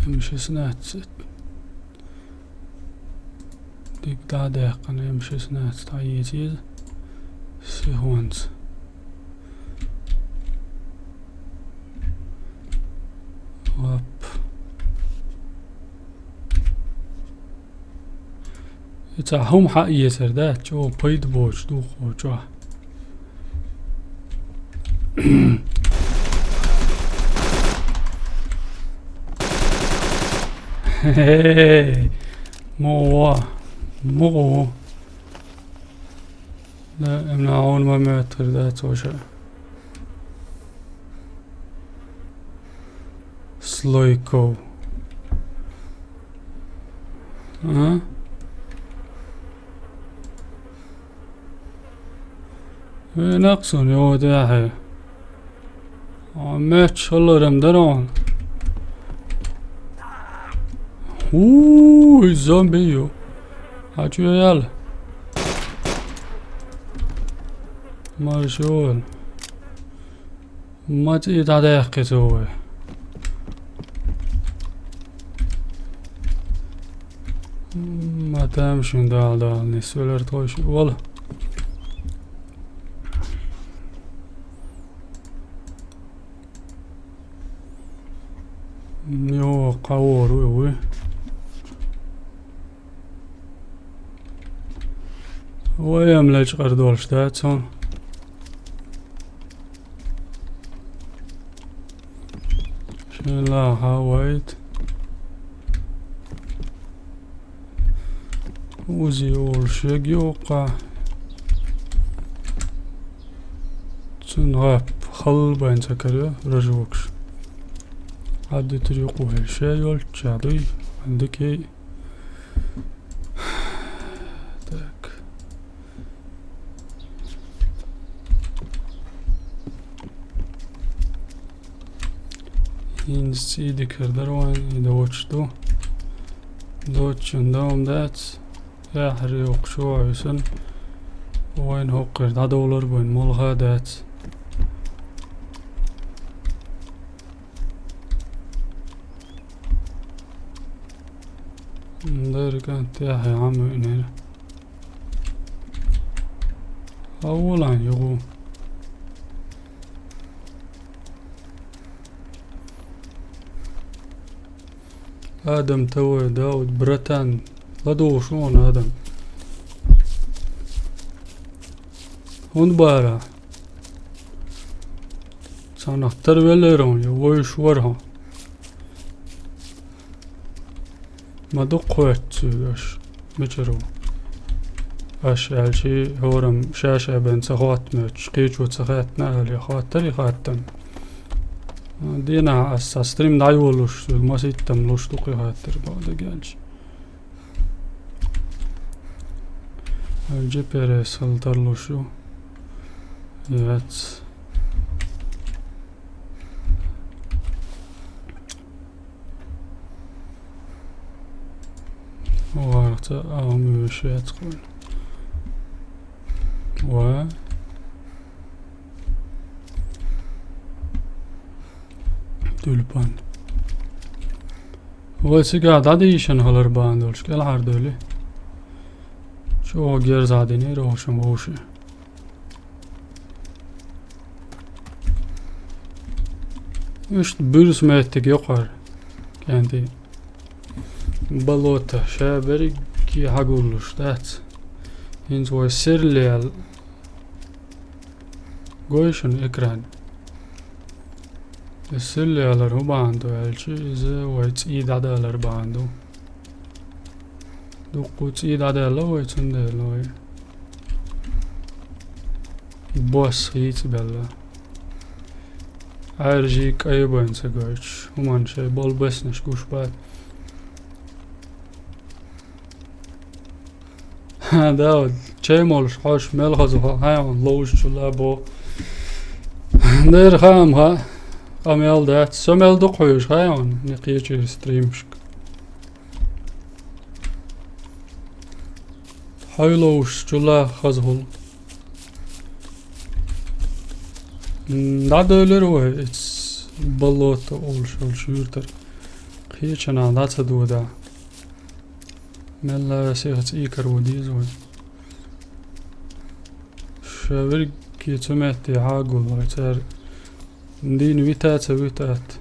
М шестнадцать. Дика дӀадаьккхина, М шестнадцать дӀаэца еза. Сихонца. Оп. Иза хӀума хьаэцар дац, чӀогӀа пайда боцуш ду хӀокхо чохь. Хе-хе-хе. Муха ву? Муха ву? Да, имна хьуна ма моьттура дац ваша. Слойков. А? Венакъ суна йода яхье. А, меч халларам дарон. Уй, зомби ю. А чё ял? Маршал. Ма цӀий дӀадаьккхи цо вай. Ма тамашийна дала дала нисвелар тхойш вала. Йо, кхавор ву, ву. Вай ам лечкъар долуш дац хьуна. Шен лаха вайт. Узи олуш егиоккха. Цуьнан гӀап халла байн ца карайо, рожокаш. Хьан дуьтур юкъа вай ша йолчча дуй, хьан дикей. Так. ХӀинца цӀий дикар дара вайн, и доцуш ду. Доцучун даун дац. Яхьари йоккхуш ву хьуьйсана. Вайн хӀокхуьр дӀадовлар байн, молха дац. Дара кӀант яхье хьан муьънера. Хьан волан югӀу? Адам ТВ, Дауд, братан, ладугӀуш ву хьуна, Адам. ХӀунда бара? Цхьаннах тара веллера хьуна, я вуьйш вара хьо? Ма дукха хоьтту цуьнга аша. Мичара ву? Аша аьлчи, хӀораммо ша-ша бен ца хӀотта моьттуш, кхечо ца хаьттина аьлла, хаттар и хаттам. Дийнахь ас цхьа стрим дӀайолуш, цуьнга масийттам луш ду кхин хаттар, бакъдерг аьлча. Джи П Р С хила тарлуш ю. Яц. ВархӀца а хӀума вуьйш яц кхуьнан. Ва. Тюльпан. Вай цигахь дӀадийшина хилар бахьана долуш, кӀелхьардевлли. ЧӀогӀа герзахь динера хӀушан вовши. Иштта буьрса меттиг йоккхура, кӀентий. Болото, ша берриге хьагуллуш дац. ХӀинца вай серлел гой шуна экран. Иза серлелар хӀун бахьана ду аьлча, иза вай цӀий дӀадалар бахьана ду. Дуккха цӀий дӀадаьлла вай, цундела вай бос хийцабелла. Ӏаьржий кӀай байна ца гойтуш, хӀуманна шайн болу баснаш гуш бац. Ха, да, чай молуш хьожуш мел хаза хьо-, хьайгӀан ловзучу лабо. Дера хаам ха, къамел дац. Со мел ду хьоьжуш хьайгӀан, некъечуьра стримашка. Хьой ловзучу ла хаза хуьлу. М, дӀадоьлура вай, эц болото олуш йолчу юьртара. Кхечанхьа дӀа ца дода. Мелла сехьа цӀийкар ву деза вай. Ша верриге цу метте хьагул вай цара. Дийна вита а ца вита атта.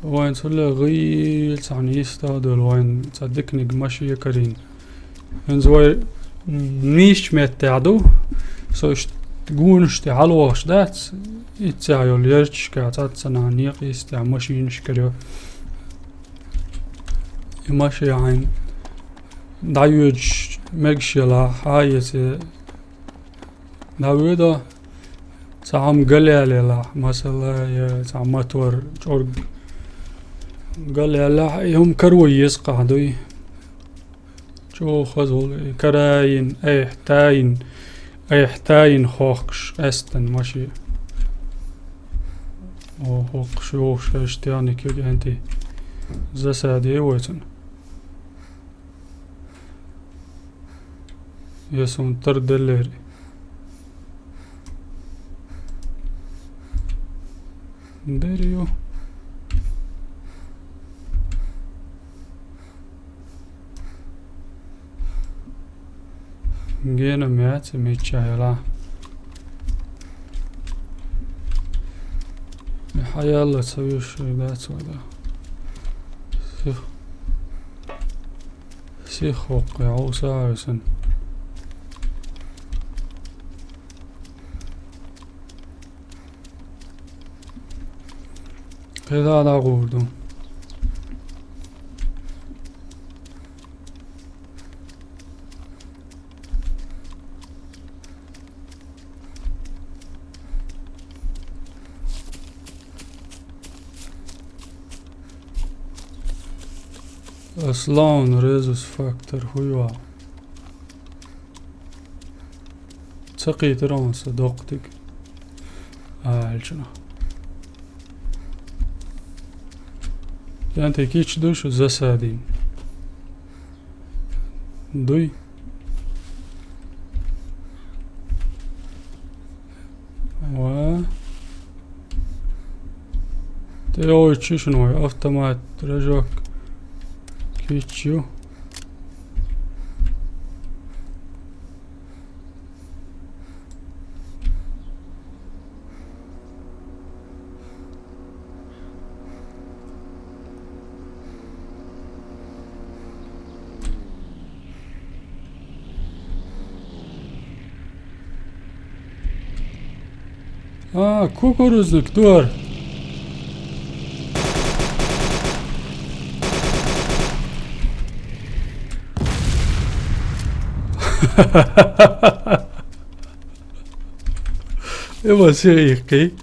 Вайн цу ле гӀийла цхьана йиста а долу вайн цхьа диканиг машен карийна. ХӀинца вай нийсачу меттехь ду, со иштта гонаш тӀе хьалавахаш дац, иццехь йолу ярташкахь цхьацца нахана некъа йистехь машинаш карайо. И машен хьайн дӀайоьдуш мегаш елахь, хьан эце дӀавоьдо, цхьа хӀума галъяьлла елахь, масала, я цхьа мотор, чӀорг галъяьллахь, и хӀума каро еза къахь дуй. ЧӀогӀа хаза хуьлу, и карайина, айхьа тайина, айхьа тайина хохкуш, къаьстина машен. О, хохкуш йогӀуш хезаш техника ю кӀентий. Засаде вай цунна. Я суна тар деллера. Дер ю. Гена меца мичча яла. Хьаялла ца вуьш дац вай да. Сих. Сих хӀокху, я хьовса а весана. КхидӀа а дӀагӀур ду. Аслан резус фактор хуйва. Ца кхийтира хьуна сан доккхатиг, аьлча. Янте кийча ду шу засадийна? Дуй? Ва. ТӀе йовлучу шуна вай автомат, рожок кийча ю. А, кукурузник, тур. Эва сири кхи.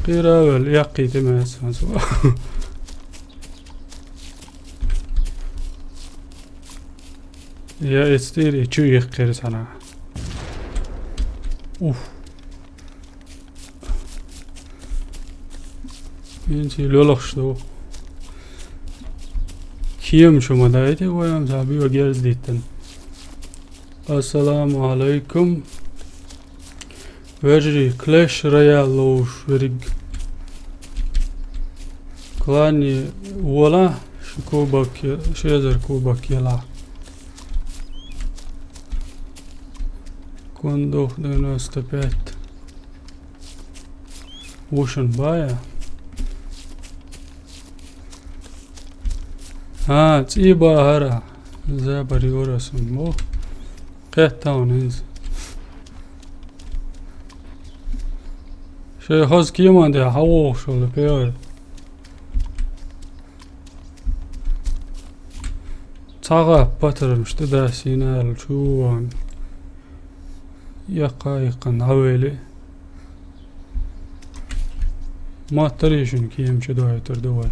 Кхиравел яккхийта меца хьан цо. Я эцтийра и чу йихкхира цхьана. Уф. ХӀинца и лолахаш ду. Кема шу ма дайте, вай амма цхьа буьйгӀа герз диттина. Ассаламу алайкум. Вежарий, Clash Royale ловзуш верриг. Клане вола, шу кубок е-, шу эзар кубок елахь. Кундух девяносто пять. Вушан бая. А, цӀий бахара. Забар юрасан бу. Кхеттавна иза. Шайн хаза кеман де хьавогӀуш волу певар. Цхьа гӀап патармаш тӀе дассийна аьлла чу ван. Яккха иккхана дӀавели. Ма таре шуна кема чу дойтур ду вай.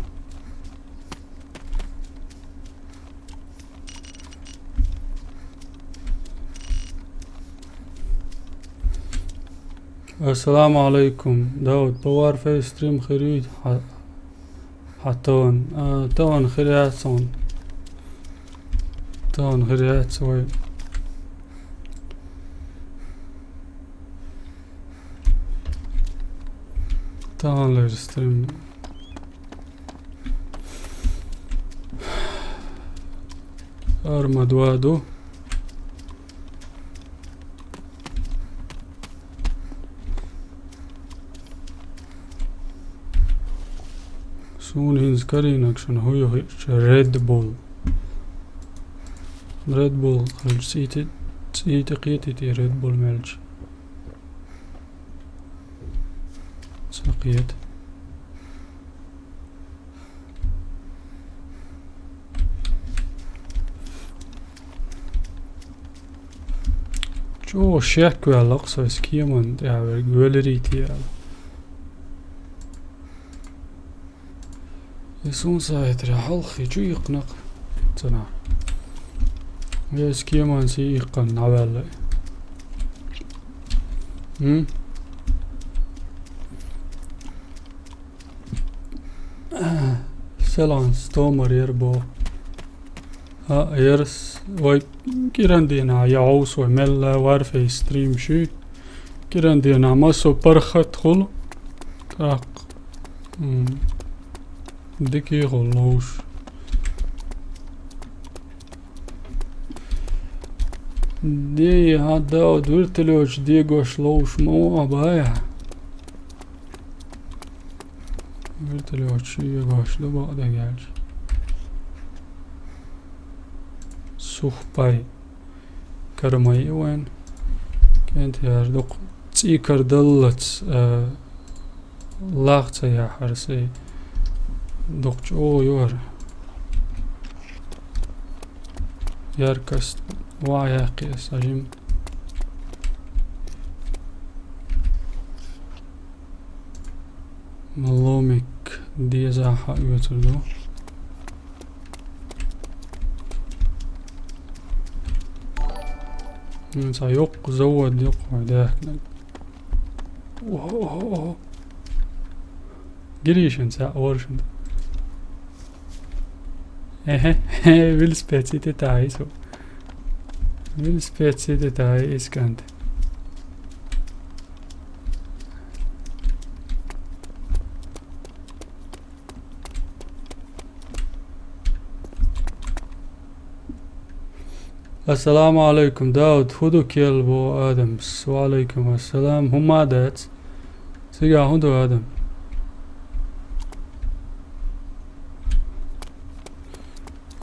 Ассаламу алейкум. Дауд, по Warface стрим хир юй? Хьа-, хьа тахана, а, тахана хир яц хьуна. Тахана хир яц вай. Тахана лер стрим. Арма два ду. Суна хӀинца карийнарг шуна хӀу ю хиъча, Red Bull. Red Bull хилча цӀий тӀе, цӀий тӀе кхетий те Red Bull мелча? Ца кхета. ЧӀогӀа шек ваьлла-кх со, из кеман тӀехь верг веларий те аьлла. Из хӀун сайтра хьалххе чу иккхина-кх цунах. Вес кеман сий иккхана дӀаваьлла. М? Селан стомар яр бо. А, ярс, вай кӀиран дийнахь я хьовса вай мелла Warface стрим шуьйту. КӀиран дийнахь массо паргӀат хуьлу. ТӀаккха, м, дика хуьлу ловш. Де, хьан Дауд, вертолёташ дегош ловш ма ву а бай. Вертолёташ дегош ду бакъдерг аьлча. Сухпай. Кармай вайн. КӀентий яр дукха цӀий кара даллалц, а, лах ца яхьара сай. Дукха чӀогӀа ю хӀара. Яркость ван яьккхи аса жим. Ломик деза хьаоьцур ду. М, цхьа йоккха завод йоккха вай даьхкинарг. Ого, ого, ого. Гиришин цхьа оршин. Эхе, велосипед сити тай со. Велосипед сити тай искант. Ассаламу алейкум, Дауд, хӀун ду кел бо Адамс? Ва алейкум ассалам, хӀумма а дац. Цигахь хӀун ду, Адам?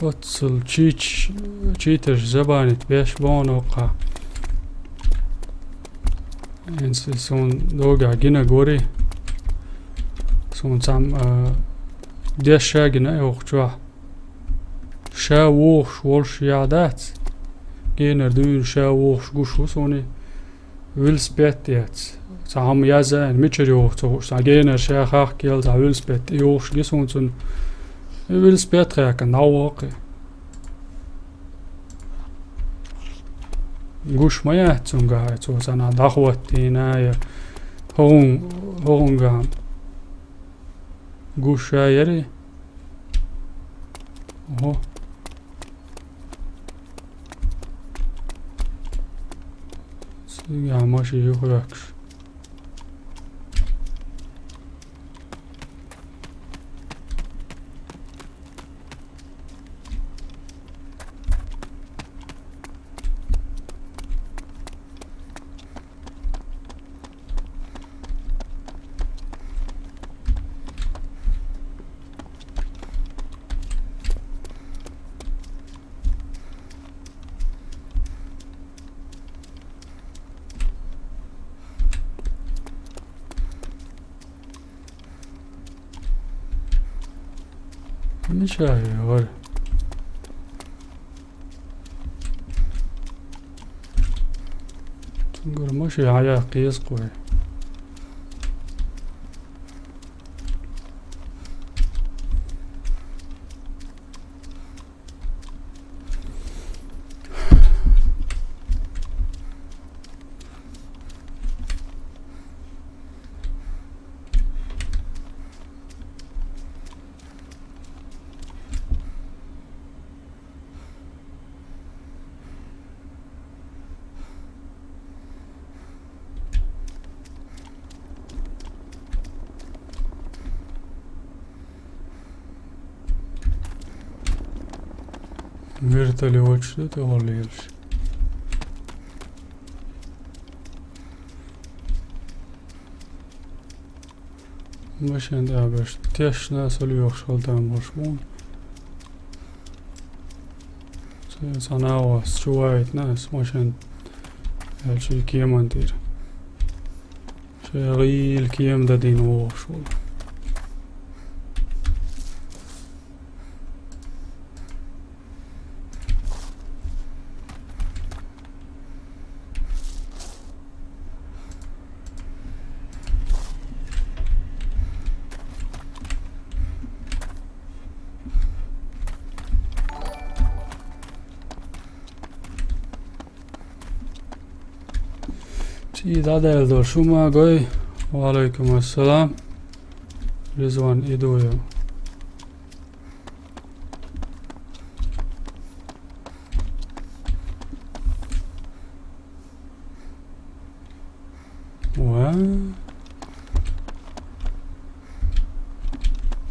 Оццул чич-, читерш забанить беш боху кху. ХӀинца суна догахь гина гори. Суна цхьамма, а, деш ша гина йоху чохь. Ша вохуш волуш яхь дац. Генара дуьйна ша вохуш гуш ву суна. Велосипед яц. Цхьа хӀума язйина, мичара йоху ца хууш. Цхьа генара ша хахкел, цхьа велосипед тӀе йохуш ги суна цунна. И велосипед хаьккхина, дӀа а воккхи. Гуш ма яц цуьнгахь, цо санна дӀахӀоттийна, я хӀун, хӀун гахь. Гуш ша яри? Ого. Цигахь машин ю хӀоьттуш. Мичахь ю хӀара? Гур машин хьаяхьа кхеза кхой. Вертолёт, что ты говоришь? Машин тӀехь беш, тешна со лоьхуш хила там болуш бу. Цхьа нагӀа вас чуваийта ас машин аьлла шен кеман тӀера. Шен гӀийла кема дадийна вогӀуш волу. ЦӀий дӀадаьлла долуш хӀума гой. Ва алейкум ассалам. Ризван, и ду йо. Ва.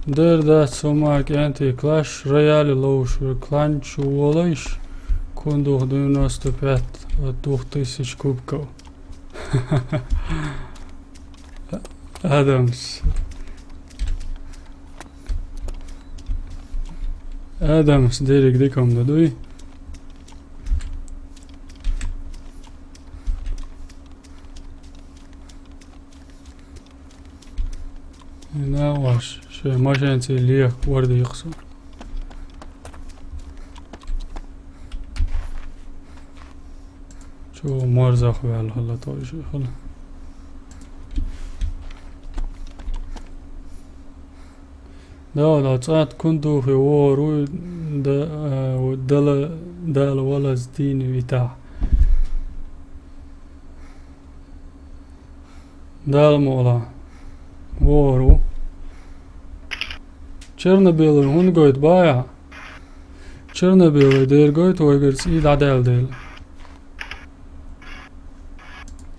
Дер дац хӀума кӀентий, Clash Royale ловуш верг клан чу волайш, кун дух девяносто пять от двух тысяч кубков. Адамс. Адамс дерриг дика хӀума дан дуй. Нагахь шайн машенций лехка вардийкху со. Чу марзах ваьлла хала той шу хала. Да, да, цӀат кун духи вору, да, э, дала, дала валаз дини витахь. Дала мола. Вору. Черно-белый хӀун гойту бая? Черно-белый дер гойту вайгара цӀий дӀадаьлла дела.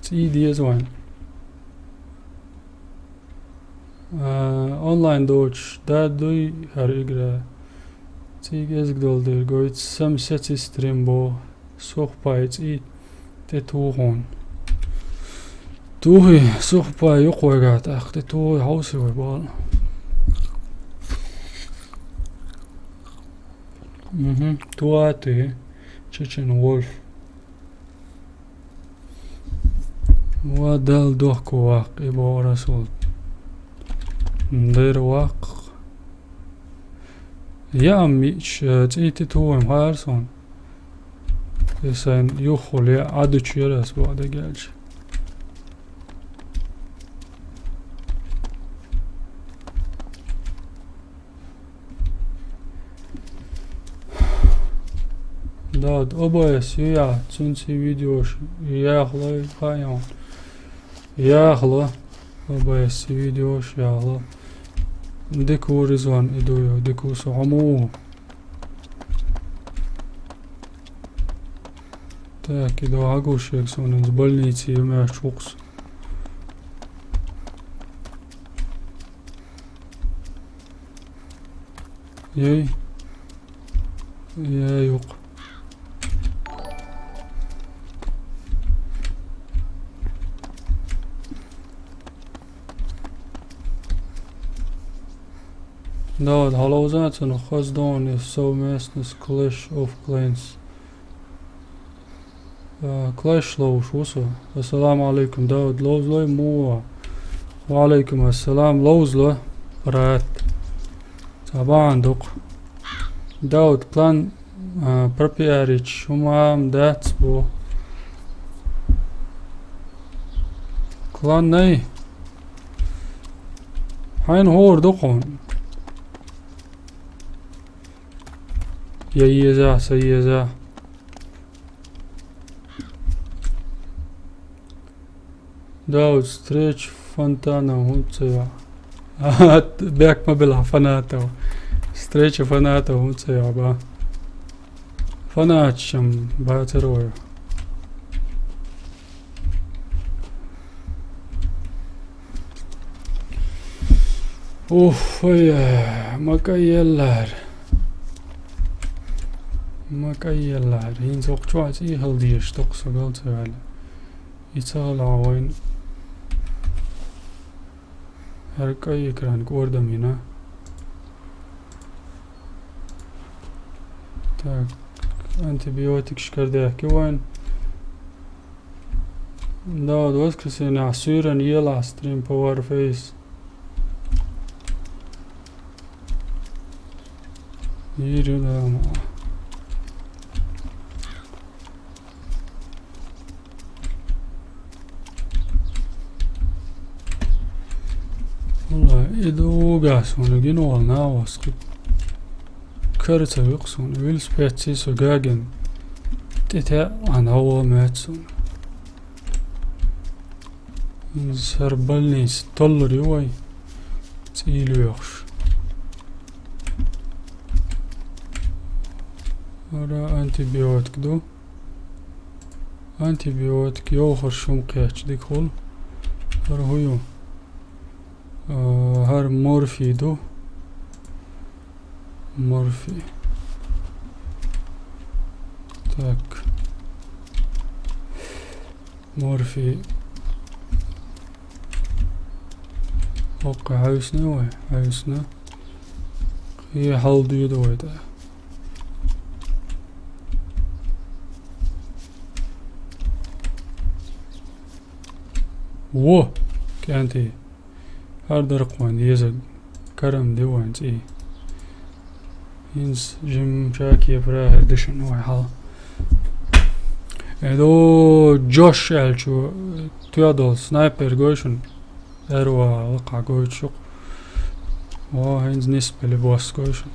ЦӀий деза вайн. А, онлайн доцуш да дуй хӀара игра. Цига эзга долу дер гойту, сам сеци стрим бо. Сухпай цӀий тӀе тухун. Тухи, сухпай юкъойга тӀаккха тӀе тухи хьовси вай бала. Мгм. Туати, Чечен Вольф. Ва Дала дохко ваккха, и боху Расул. Дера ваккха. Я ам мича, э, цӀий тӀе тухуйм хаар сон. И сайн юххул я Ӏадучу яра ас боху дегелча. Да, ОБС ю я, цуьнца видеош яхла, хаьа. Яхла, ОБС видеош яхла. Дика ву Ризван, и ду йо, дика ву со хьо ма ву. Так, и ду хьагуш ерг суна, из больнице ю меш чукхус. Яй. Яй, юкъ. Да, вот, хьалауза цунах хаза дона совместно с Clash of Clans. Э, Clash ловуш ву со. Ассаламу алейкум, Дауд, ловзалой, муха? Ва алейкум ассалам, ловзало, брат. Цхьа бахьана дукха. Дауд, клан, э, пропиарить, хӀума ма дац бу. Ладно, ай. Хьайна хӀора ду хьуна. Я еза, са еза. Да, вот встреча фонтана хӀунда ца йоагӀа? Бехк ма била фанатов. Встреча фанатов хӀунда ца йоагӀа, ба? Фанаташ-м бацар вай. Уф, ой, ма кӀайеллара. Ма кӀайеллара. ХӀинца окху чохь цӀий хила дезаш доккха со гал ца ваьлла. И ца хилахь вайн. ХӀара кӀай экран кӀордам йина. Так, антибиотикаш карадаьхки вайн. Да, вот воскресенье суьйранна елахь стрим по Warface. Йийр ю, да, ма. Валлай, и дугахь суна гина волу нахьос кхин кара ца вуьгу суна. Велосипедций со гагина тӀетаьӀа, а, нахьо моьтту суна. ХӀара больница толлур ю вай, цӀий лоьхуш. ХӀара антибиотик ду. Антибиотик йохурш хӀума кхетча дика хуьлу. ХӀара хӀун ю? А, хӀара морфий ду. Морфий. Так. Морфий. Окей, хьаьвсина вай, хьаьвсина. Кхин хьал дуьйду вай тӀе. Во! КӀентий. ХӀара дара кхуьнан дезарг. Карам де вайн цӀий. ХӀинца жимма ша кепара хӀара дешна вай хьал. Эдо Джош аьллачо тоьхна долу снайпер гой шуна? Эр ван лакхахь гойтуш ю-кх. О, хӀинца нисбелла босс гой шуна.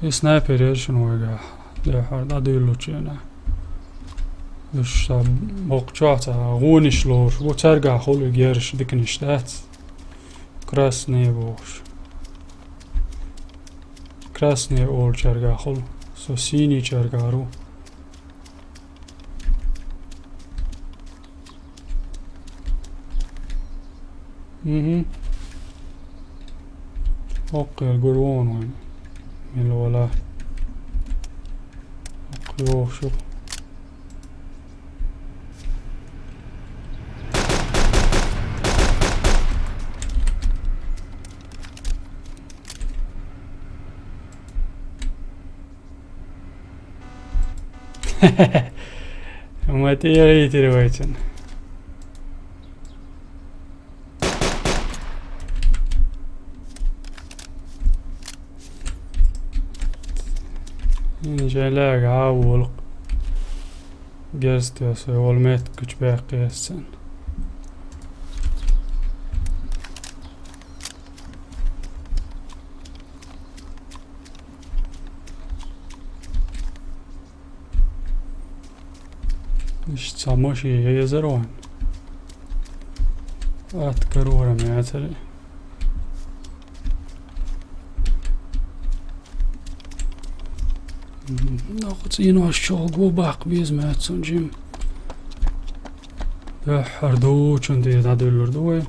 И снайпер яра шуна вайгахь. Дуьххьара дӀадуьйлучу хенахь. Уьш сан боккхачохь цхьа гӀонаш лоруш бу, цаьргахь хуьлу и герзаш диканаш дац. Красные бохуш. Красные олучаьргахь хуьлу. Со синий чергара ву. Мгм. Оккхера гур вон вайн. Мила вала. Оккха йохуш ю. Ма тӀе яхийтира вайцунна. Ин жайнага а волу. Герз тесо, волу метка гучу баьккхи ас цунна. Иштта цхьа машен езара вайн. Атта карорам яцара. Ноху цӀийнош чохь го баккха беза моьтту суна жимма. Дуьххьара дучун тӀе дӀадуьллур ду вай.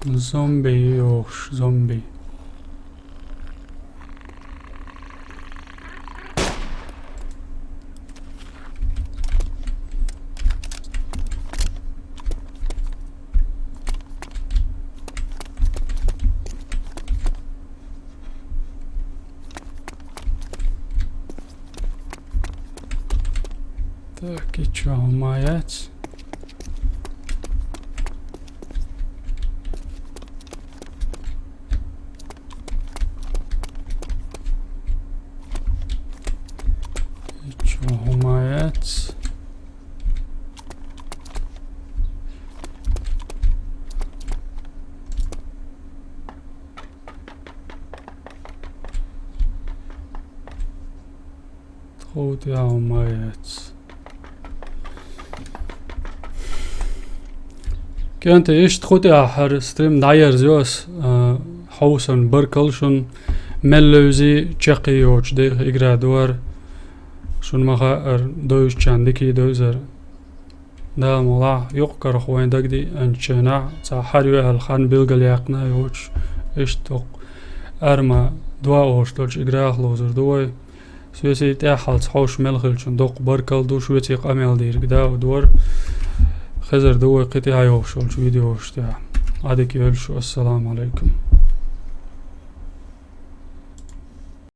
Зомби, йохуш, зомби. Так, и чё, хӀума яц? ХӀума яц. Тхов тӀехь хӀума яц. КӀентий, иштта тхов тӀехь хӀара стрим дӀаерзайо ас, а, хьовсарна баркалла шуна, мел левзий чаккхе йоцуш дайх игра дора. Шуна ма хаара, довзучарна дика довзар. Дала мукъ лахь, юкъ-карах вайн дагадеанчу хенахь, цхьа хӀара ю аьлла хан билгалъяьккхина а йоцуш, иштта доккха ара ма доа олуш долчу играх ловзур ду вай. Соьций тӀаьххьалц хьовсуш мел хиллачунна доккха баркалла ду, шоьций къамел дийриг Дауд вара. Хезар ду вай кхин тӀаьхьа йолуш йолчу видеош тӀехь. Ӏадика йойла шу, ассаламу Ӏалайкум.